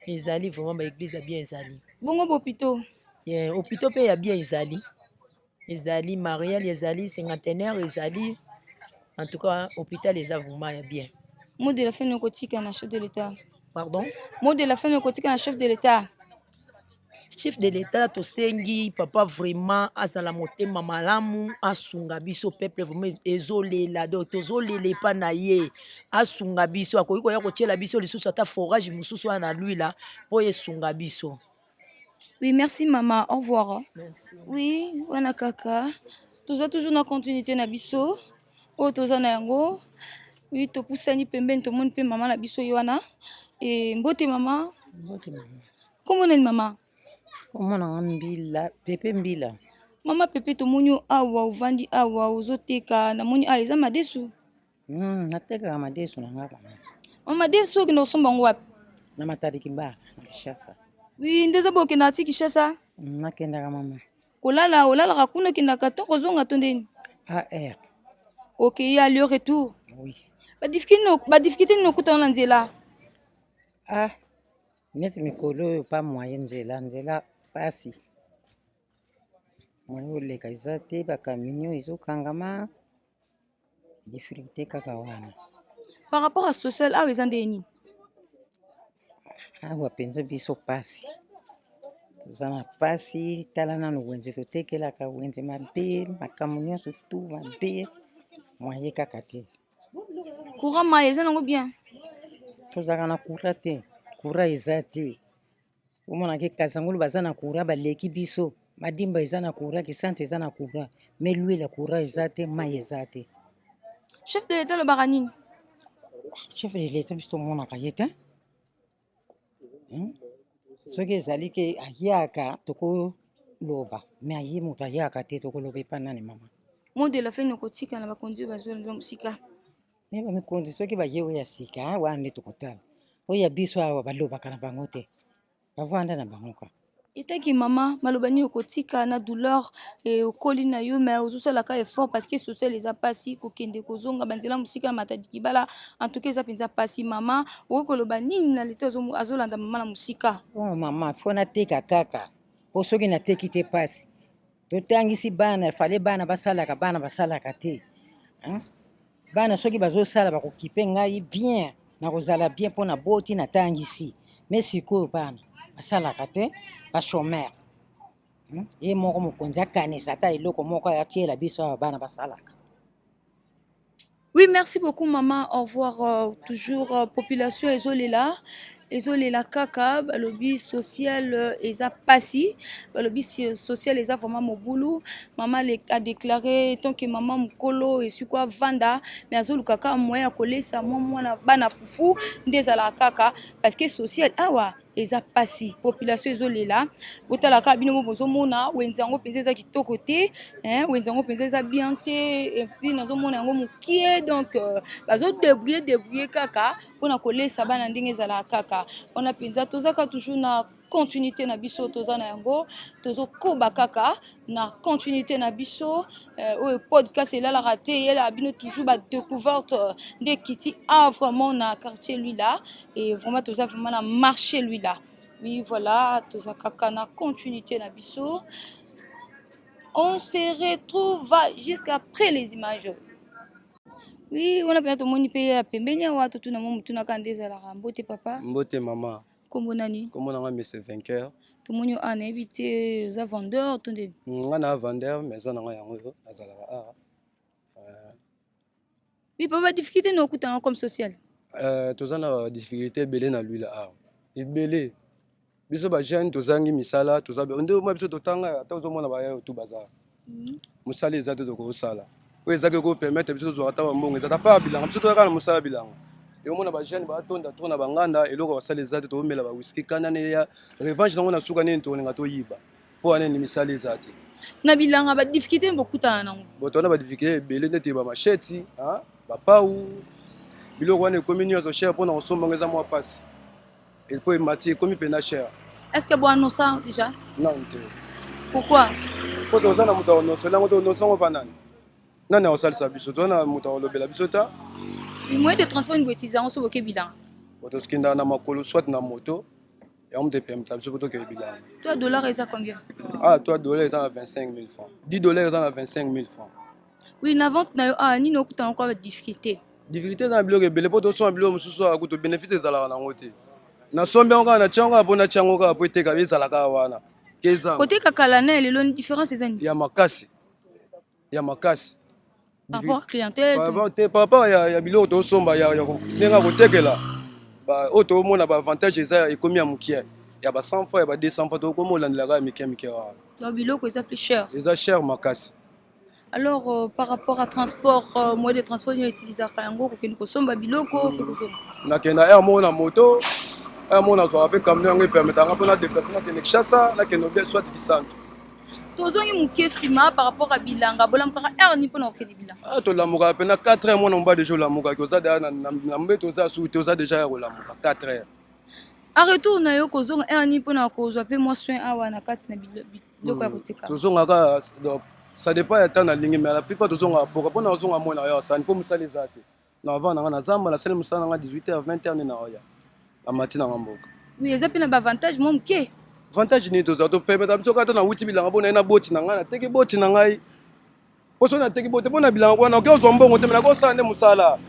ezali vraiment, baeglise ya bien ezali. Bongo bahôpitaux? Yeah, hôpitaux mpe ya bien ezali, ezali Marial, ezali Cinquantenaire, ezali, en tout cas hôpital eza vraiment ya bien. Mot de la fin okotika na chef de l'État? Pardon? Mot de la fin okotika na chef de l'État. Chef de l'État, tosengi papa vraiment azala motema malamu, asunga biso peuple vraiment ezolela, donc tozolela epa na ye, asunga biso. Akoki koya kotiela biso lisusu ata forage mosusu wana na Luila mpo esunga biso. Oui, merci maman, au revoir. Merci. Oui, wana kaka toza toujours na continuité na biso oyo toza na yango. Oui, topusani pembeni, tomoni mpe mama na biso ye wana. E, mbote mama. Mbote mama. Kombo nani mama? Kombo na nga Mbila, Pepe Mbila. Mama Pepe, tomoni yo awa, ovandi awa ozoteka, namoni awa eza madesu. Natekaka madesu na nga mama. Mama, madesu okende kosomba yango wapi? Na Matadi Kibala, na Kinshasa. Oui, nde eza boye, okendaka ti Kinshasa? Nakendaka mama. Kolala, olalaka kuna, okendaka to kozonga to ndeni? AR. Okei aller retour? Oui. Ba difficulté nini okutana na nzela? Ah, neti mikolo oyo pa moyen, nzela nzela pasi, moyen oleka eza te, bacamion ezokangama, difficulté kaka wana. Par rapport à social awa eza ndenge nini? Awa mpenza biso pasi, toza na pasi. Tala nanu wenze totekelaka, wenze mabe, makambo nyonso tu mabe, moyen kaka te. Courant, mai eza nango bien? Tozalaka na courant te, courant eza te. Omonaki Kasangulu baza na courant, baleki biso. Madimba eza na courant, Kisantu eza na courant, mais Luila courant eza te, mai eza te. Chef de l'État alobaka nini? Chef de l'État, biso tomonaka ye te. Soki ezali ke ayaka, tokoloba, mais aye moto ayaka te, tokoloba epa nani mama? Mot de la fin okotika na bakonzi oyo bazolanda mosika. Me bamikonzi soki baye oyo ya sika wana nde tokotala. Oyo ya biso awa balobaka na bango te, bavanda na bango kaka. Etaki mama, maloba nini okotika na douleur e, okoli na yo mais ozosalaka effort parce que social eza mpasi, kokende kozonga banzela mosika na Matadi Kibala, en tout cas eza mpenza mpasi. Mama, okoki koloba nini na leta azolanda mama na mosika? Bon mama, fo nateka kaka, po soki nateki te, mpasi. Totangisi bana, fale bana basalaka, bana basalaka te, hein? Bana soki bazosala, bakokipe ngai bien, nakozala bien, mpo na boti natangisi. Mais sikoyo bana basalaka te, bachômeur. Ye moko mokonzi akanisa ata eloko moko atiela biso awa, bana basalaka. Oui, merci beaucoup maman. Au revoir. Toujours population ezolela, ezolela kaka, balobi social eza pasi, balobi social eza vraiment mobulu. Maman a déclaré tant que maman mokolo esiko avanda, mais azoluka kaka moyen ya kolesa mwa mwana bana fufu nde ezalaka kaka parce que social awa eza pasi, population ezolela. Botala kaka bino mo bozomona wenze yango mpenza eza kitoko te, hein, wenze yango mpenza eza bien te, et puis nazomona yango mokie, donc bazodébrouiller débrouiller kaka mpona kolesa bana ndenge ezalaka kaka wana. Mpenza tozaka toujours na continuité na biso, toza na yango, tozokoba kaka na continuité na biso oyo podcast elalaka te, eyelaka bino toujours badécouverte nde ekiti a vraiment na quartier Luila et vraiment toza vraiment na marché Luila. Oui, voilà, toza kaka na continuité na biso. On se retrouve jusqu'après les images. Oui, wana mpenza tomoni mpe ya pembeni awa, totuna mo motunaka nde ezalaka. Mbote papa. Mbote mama. Nkombo nani? Kombo nanga Monsieur Vainqueur. Tomoni yo awa, nayebi te oza vendeur to nde? Nga na vendeur, maison nanga yango oyo nazalaka awa. Oui papa, badifficulté na okutana comme social? Toza na badifficulté ebele na Luila awa, ebele. Biso bajeune tozangi misala, toza nde mwa biso totanga, ata ozomona baya oyo tu baza, mosala eza te. Tokosala oyo ezaki kopermettre biso tozwaka ata bambongo eza ta pa ya bilanga. Biso toyaka na mosala ya bilanga, eomona bajeune batonda trop na banganda, eloko basala eza te. Toomela bawiski kanda ne ya revanche nango na suka nini, tokolinga toyiba mpo wana nini, misala eza te. Na bilanga, badifficulté bokutana nango? Bo towana badifficulté ebele, neti bamachette, bapau, biloko wana ekomi nyonso cher. Mpona kosomba yango eza mwa mpasi, epo emati, ekomi mpena cher. Est ce que boannonça déjà? Non te. Pourquoi? Mpo toza na moto akonosela yango, tokonosa yango mpa nani? Nani akosalisa biso? Toza na moto akolobela biso ta. Moyen de transport nini boutiliser yango so boke bilanga? Bo tokendaka na makolo, soit na moto. Yango moto epermettre biso mpo tokende bilanga. Toi, dollar eza combien? Ah, toi, dollar eza na 25 000 francs, 10 $ eza na 25 000 francs. Oui, na vente na yo awa, nini okutana kwa badifficulté? Difficulté eza na biloko ebele, mpo tosomba biloko mosusu awa kutu bénéfice ezalaka nango te. Nasombi yango kaka, natya yango kaka mpo natya yango kaka mpo eteka, ezala kaka wana. Eza Koteka kala na lelo, différence eza nini? Ya makasi, ya makasi. Par rapport à clientèle? Par rapport te, par rapport ya biloko tosomba, ya ndenge ya kotekela, oyo toomona baavantage eza ekomi ya mokie, ya ba 100 fois, ya ba 200 fois, tokomi olandelaka ya mike mike wana. Donc biloko eza plus cher? Eza cher makasi. Alors par rapport à transport, moyen de transport nini utilisaka yango kokende kosomba biloko mpe kozonga? Nakenda heure moko na moto, heure moko nazwaka mpe camion. Yango epermetanga mpo na déplace, nakende Kinshasa, nakende obie soit Kisantu. Tozongi moke nsima par rapport à bilanga. Bolamukaka heure nini mpona kokende bilanga? Ah, tolamukaka mpe na 4 heures. Mwana mobali deja olamukaki, oza deja na mbeto, oza suki te, oza deja ya kolamuka 4 heures. En retour na yo, kozonga heure nini mpona kozwa mpe mwa soin awa na kati na biloko ya koteka? Tozongaka, donc ça dépend ya temps nalingi, mais la plupart tozongaka poka mpona kozonga mona yo asani, mpo mosala eza te. Na avant nanga na zamba, nasali mosala nanga 18 heures, 20 heures nde na oya amati nanga mboka. Oui, eza mpe na baavantage mwa moke. Avantage nini tozwa? Topermettre biso kaka ta nawuti bilanga mpo na ye na boti na ngai, nateki boti na ngai, mpo soki nateki bote mpo na bilanga wana, oke ozwa mbongo te, me nakosala nde mosala.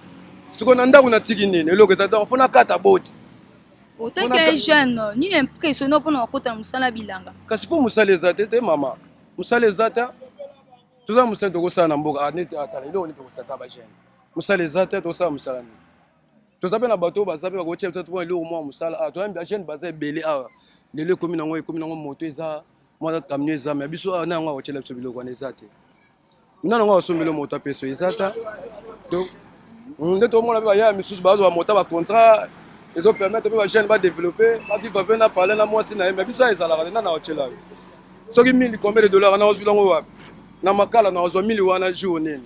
Sikoyo na ndako natiki nini? Eloko eza, donc faut nakata boti. Otaki jeune, nini impressionné mpona kokota na mosala ya bilanga? Kasi mpo mosala eza te te, mama, mosala eza te. Toza mosala tokosala na mboka. Ah, neti atala eloko nini tokosala ta bajeune, mosala eza te, tosala mosala nini? Toza mpe na bato oyo baza mpe bakotia biso mpo eloko mwa mosala. Ah, toza bajeune, baza ebele awa. Lelo ekomi nango moto eza, mwa camion eza, mais biso awa na yango akotiela biso biloko wana eza te. Nana yango asombeli moto apeso eza ta. Donc nde tomona mpe bayaya misusu bazwa bamoto, bacontrat ezopermettre mpe bajeune badéveloppe, bavivre mpe na parle na mwasi na ye, mais biso ezalaka te. Nana akotiela yo soki 1000, combien de dollar na ozwila yango wapi? Na makala na ozwa 1000 wana jour nini?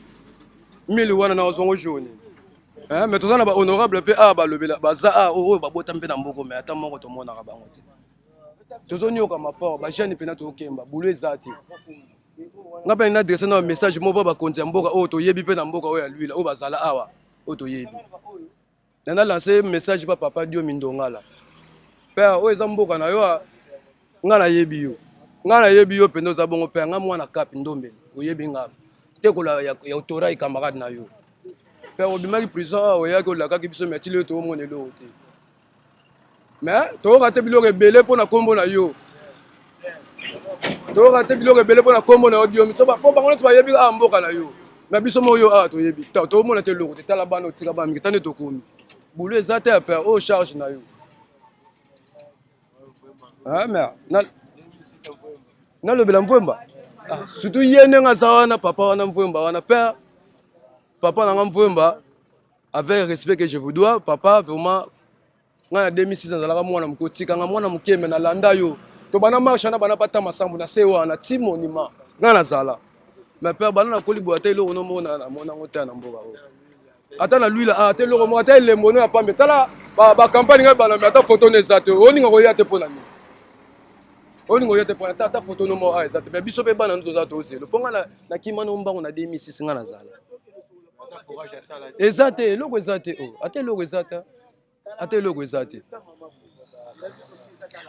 1000 wana na ozwa yango jour nini? Mais toza na bahonorable mpe awa, balobela baza awa, oyo babota mpe na mboko, mais ata moko tomonaka bango te. Tozoniokama fort, bajeune mpena tokemba, bulo eza te. Nga mpe na adresse na message moko mpo bakonzi ya mboka oyo toyebi mpe na mboka oyo ya Lwila, oyo bazala awa, oyo toyebi, na na lance message pa papa Diomi Ndongala. Père, oyo eza mboka na yo. Nga nayebi yo, nga nayebi yo mpenza, oza bongo père. Nga mwana Kapi Ndombele, oyebi nga tekola ya otorai, camarade na yo. Père, obimaki prison awa, oyaki olakaki biso, mais tili oyo toomona eloko te. Mais toyoka te biloko ebele mpo na nkombo na yo, toyoka te biloko ebele mpo na nkombo na yo Diomi. So mpo bango nyonso bayebi awa mboka na yo, mais biso moko yo awa toyebi, toomona te eloko te. Tala bana otika, bana mike, tande tokomi, bulu eza te ya père oyo charge na yo. Mais nalobela Mvwemba, surtout ye ndenge aza wana, papa wana Mvwemba wana, père, papa nanga Mvwemba, avec respect que je vous dois, papa, vraiment ngai na 2006 nazalaka mwana moke, otikanga mwana moke, mais nalanda yo, tobanda marche wana, bana pata masambo na se wana ti monument, ngai nazala. Mais père, bana nakoli boye, ata eloko no moko namona yango te na mboka oyo, ata na Lwila, ata eloko moko, ata elembo no ya pambe. Tala bacampagne ngai bana, mais ata photo no eza te. Oninga koya te mpo na nini? Olinga oya te mpona ata photo no moko eza te. Mais biso mpe bana no toza, tozelo mpo ngai nakima no mbango na 2006, ngai nazala eza te, eloko eza te, o ata eloko eza te, ata eloko eza te.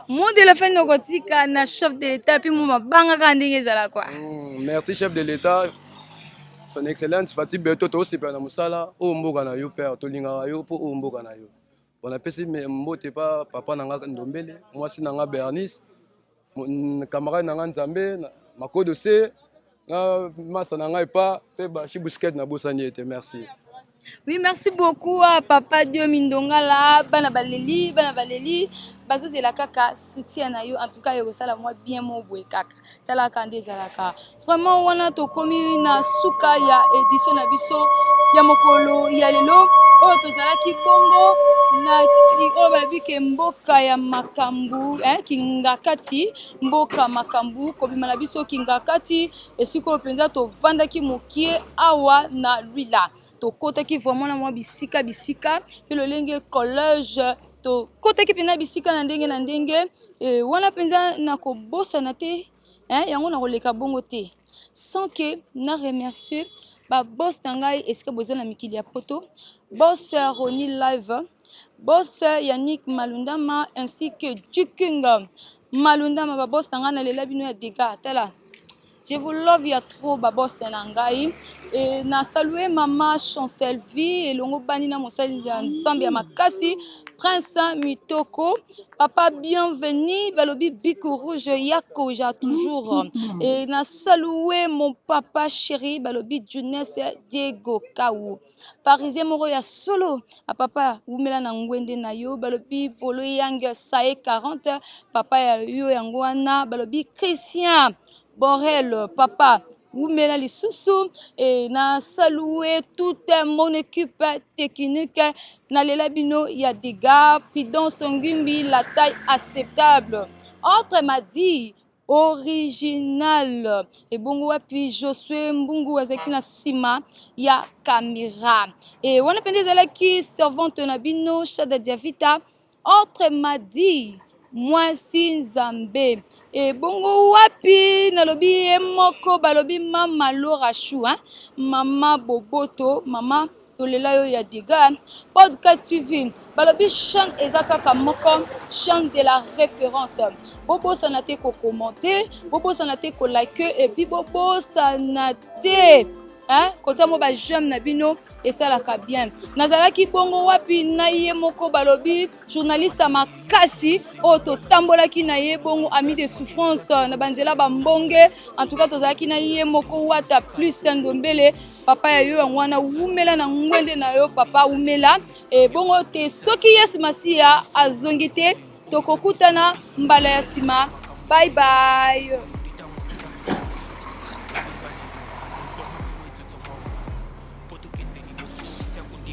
Mot de la fin nokotika na chef de l'État mpe mo mabanga kaka ndenge ezala kwa. Merci chef de l'État, Son Excellence Fatshi Béton. Tosepela na mosala oyo mboka na yo. Père, tolingaka yo mpo oyo mboka na yo. Bon, napesi mbote pa papa na nga Ndombele, mwasi na nga Bernice, camarade na nga Nzambe Makodo se na masa na ngai pa mpe bashi busket, nabosani ete. Merci. Oui, merci beaucoup à papa Diomi Ndongala. Bana baleli, bana baleli, bazozela kaka soutien na yo. En tout cas, ekosala mwa bien mo boye kaka. Talaka nde ezalaka. Vraiment wana tokomi na suka ya édition na biso ya mokolo ya lelo oyo tozalaki bongo na oyo balobi ke mboka ya makambo, eh, Kingakati, mboka makambo. Kobima na biso Kingakati, esika oyo mpenza tovandaki mokie awa na Lwila, tokɔtaki vraiment na mwa bisika bisika mpe lolenge collège, tokɔtaki mpenza bisika na ndenge na ndenge. Wana mpenza nakobosana te, yango nakoleka bongo te sans que na remercier baboss na ngai esika boza na mikili ya poto: boss Roni Live, boss Yannick Malundama ainsi que Duking Malundama. Baboss na ngai, nalela bino ya dega. Tala. Je vous love ya trop ba boss na ngai. Et na saluer mama Chancelvie elongo bani na mosali ya Nzambe ya makasi Prince Mitoko papa bienvenue balobi bic rouge ya koja toujours. Et na saluer mon papa chéri balobi Junes Diego Kawu. Parisien moko ya solo a papa wumela na ngwende na yo balobi bolo yang sae 40 papa ya yo yango wana balobi Christian Borel papa wumela lisusu e na salue toute mon équipe technique nalela bino ya dégâts Prudence Ngimbi la taille acceptable entre m'a dit original ebongo wapi Josue Mbungu azalaki na nsima ya kamera e wana mpenza ezalaki servante na bino Shada Diavita autre m'a dit mwasi nzambe ebongo wapi nalobi ye moko balobi mama Laura Chou hein? Mama Boboto mama tolela yo ya diga podcast tv balobi chaîne eza kaka moko chaîne de la référence bobosana te kokommente bobosana te kolike epuis bobosana te hein? kotia mwa bajeme na bino esalaka bien nazalaki bongo wapi na ye moko balobi journaliste ya makasi oyo totambolaki na ye bongo ami de souffrance na banzela bambonge en tout cas tozalaki na ye moko wata plus ndombele papa ya yo yango wana wumela na ngwende na yo papa wumela e bongo te soki yesu masiya azongi te tokokutana mbala ya nsima bye bye.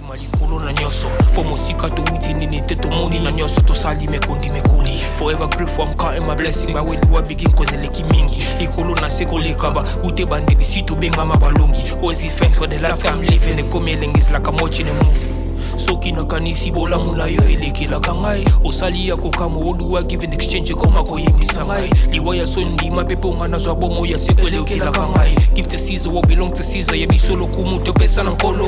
Kondima likolo na nyonso mpo mosika towuti nini te tomoni na nyonso tosali me kondima ekoli forever grateful I'm counting my blessing by where do I begin cause eleki mingi likolo na se koleka ba ute bandeli si tobengama balongi always give thanks for the life I'm living ekomi elengi is like I'm watching a movie soki nakanisi bolamu na yo elekelaka ngai osali ya kokamwa oduwa give in exchange ekoma koyembisa ngai liwa ya soni ndima mpe mpo ngai nazwa bomo ya seko elekelaka ngai give to Caesar what belong to Caesar ya biso lokumu topesa na nkolo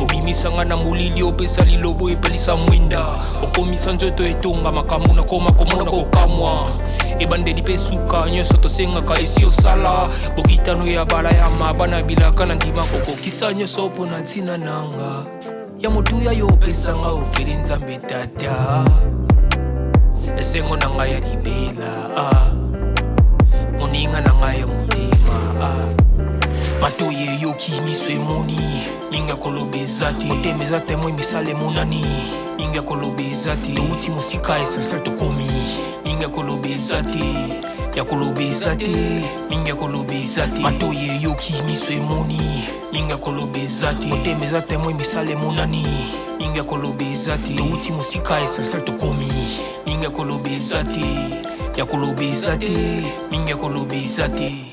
obimisa ngai na molili opesa lilobo epelisa mwinda okomisa nzoto etonga makambo nakoma komona kokamwa ebandeli mpe suka nyonso tosengaka esi osala bokitano ya balayama bana bilaka na ndima kokokisa nyonso mpo na ntina nanga ya motuya yo opesa nga ofeli nzambe tata esengo na ngai ya libela ah. moninga na ngai ya motema ah. matoyi eyoki miso emoni mingi ya koloba eza te motema eza temoi misala emonani mingi ya koloba eza te towuti mosika essentiel tokomi mingi ya koloba eza te ya koloba eza te mingi ya koloba eza te matoyi eyoki miso emoni mingi ya koloba eza te motema eza temoi misala emonani mingi ya koloba eza te towuti mosika essentiel tokomi mingi ya koloba eza te ya koloba eza te mingi ya koloba eza te.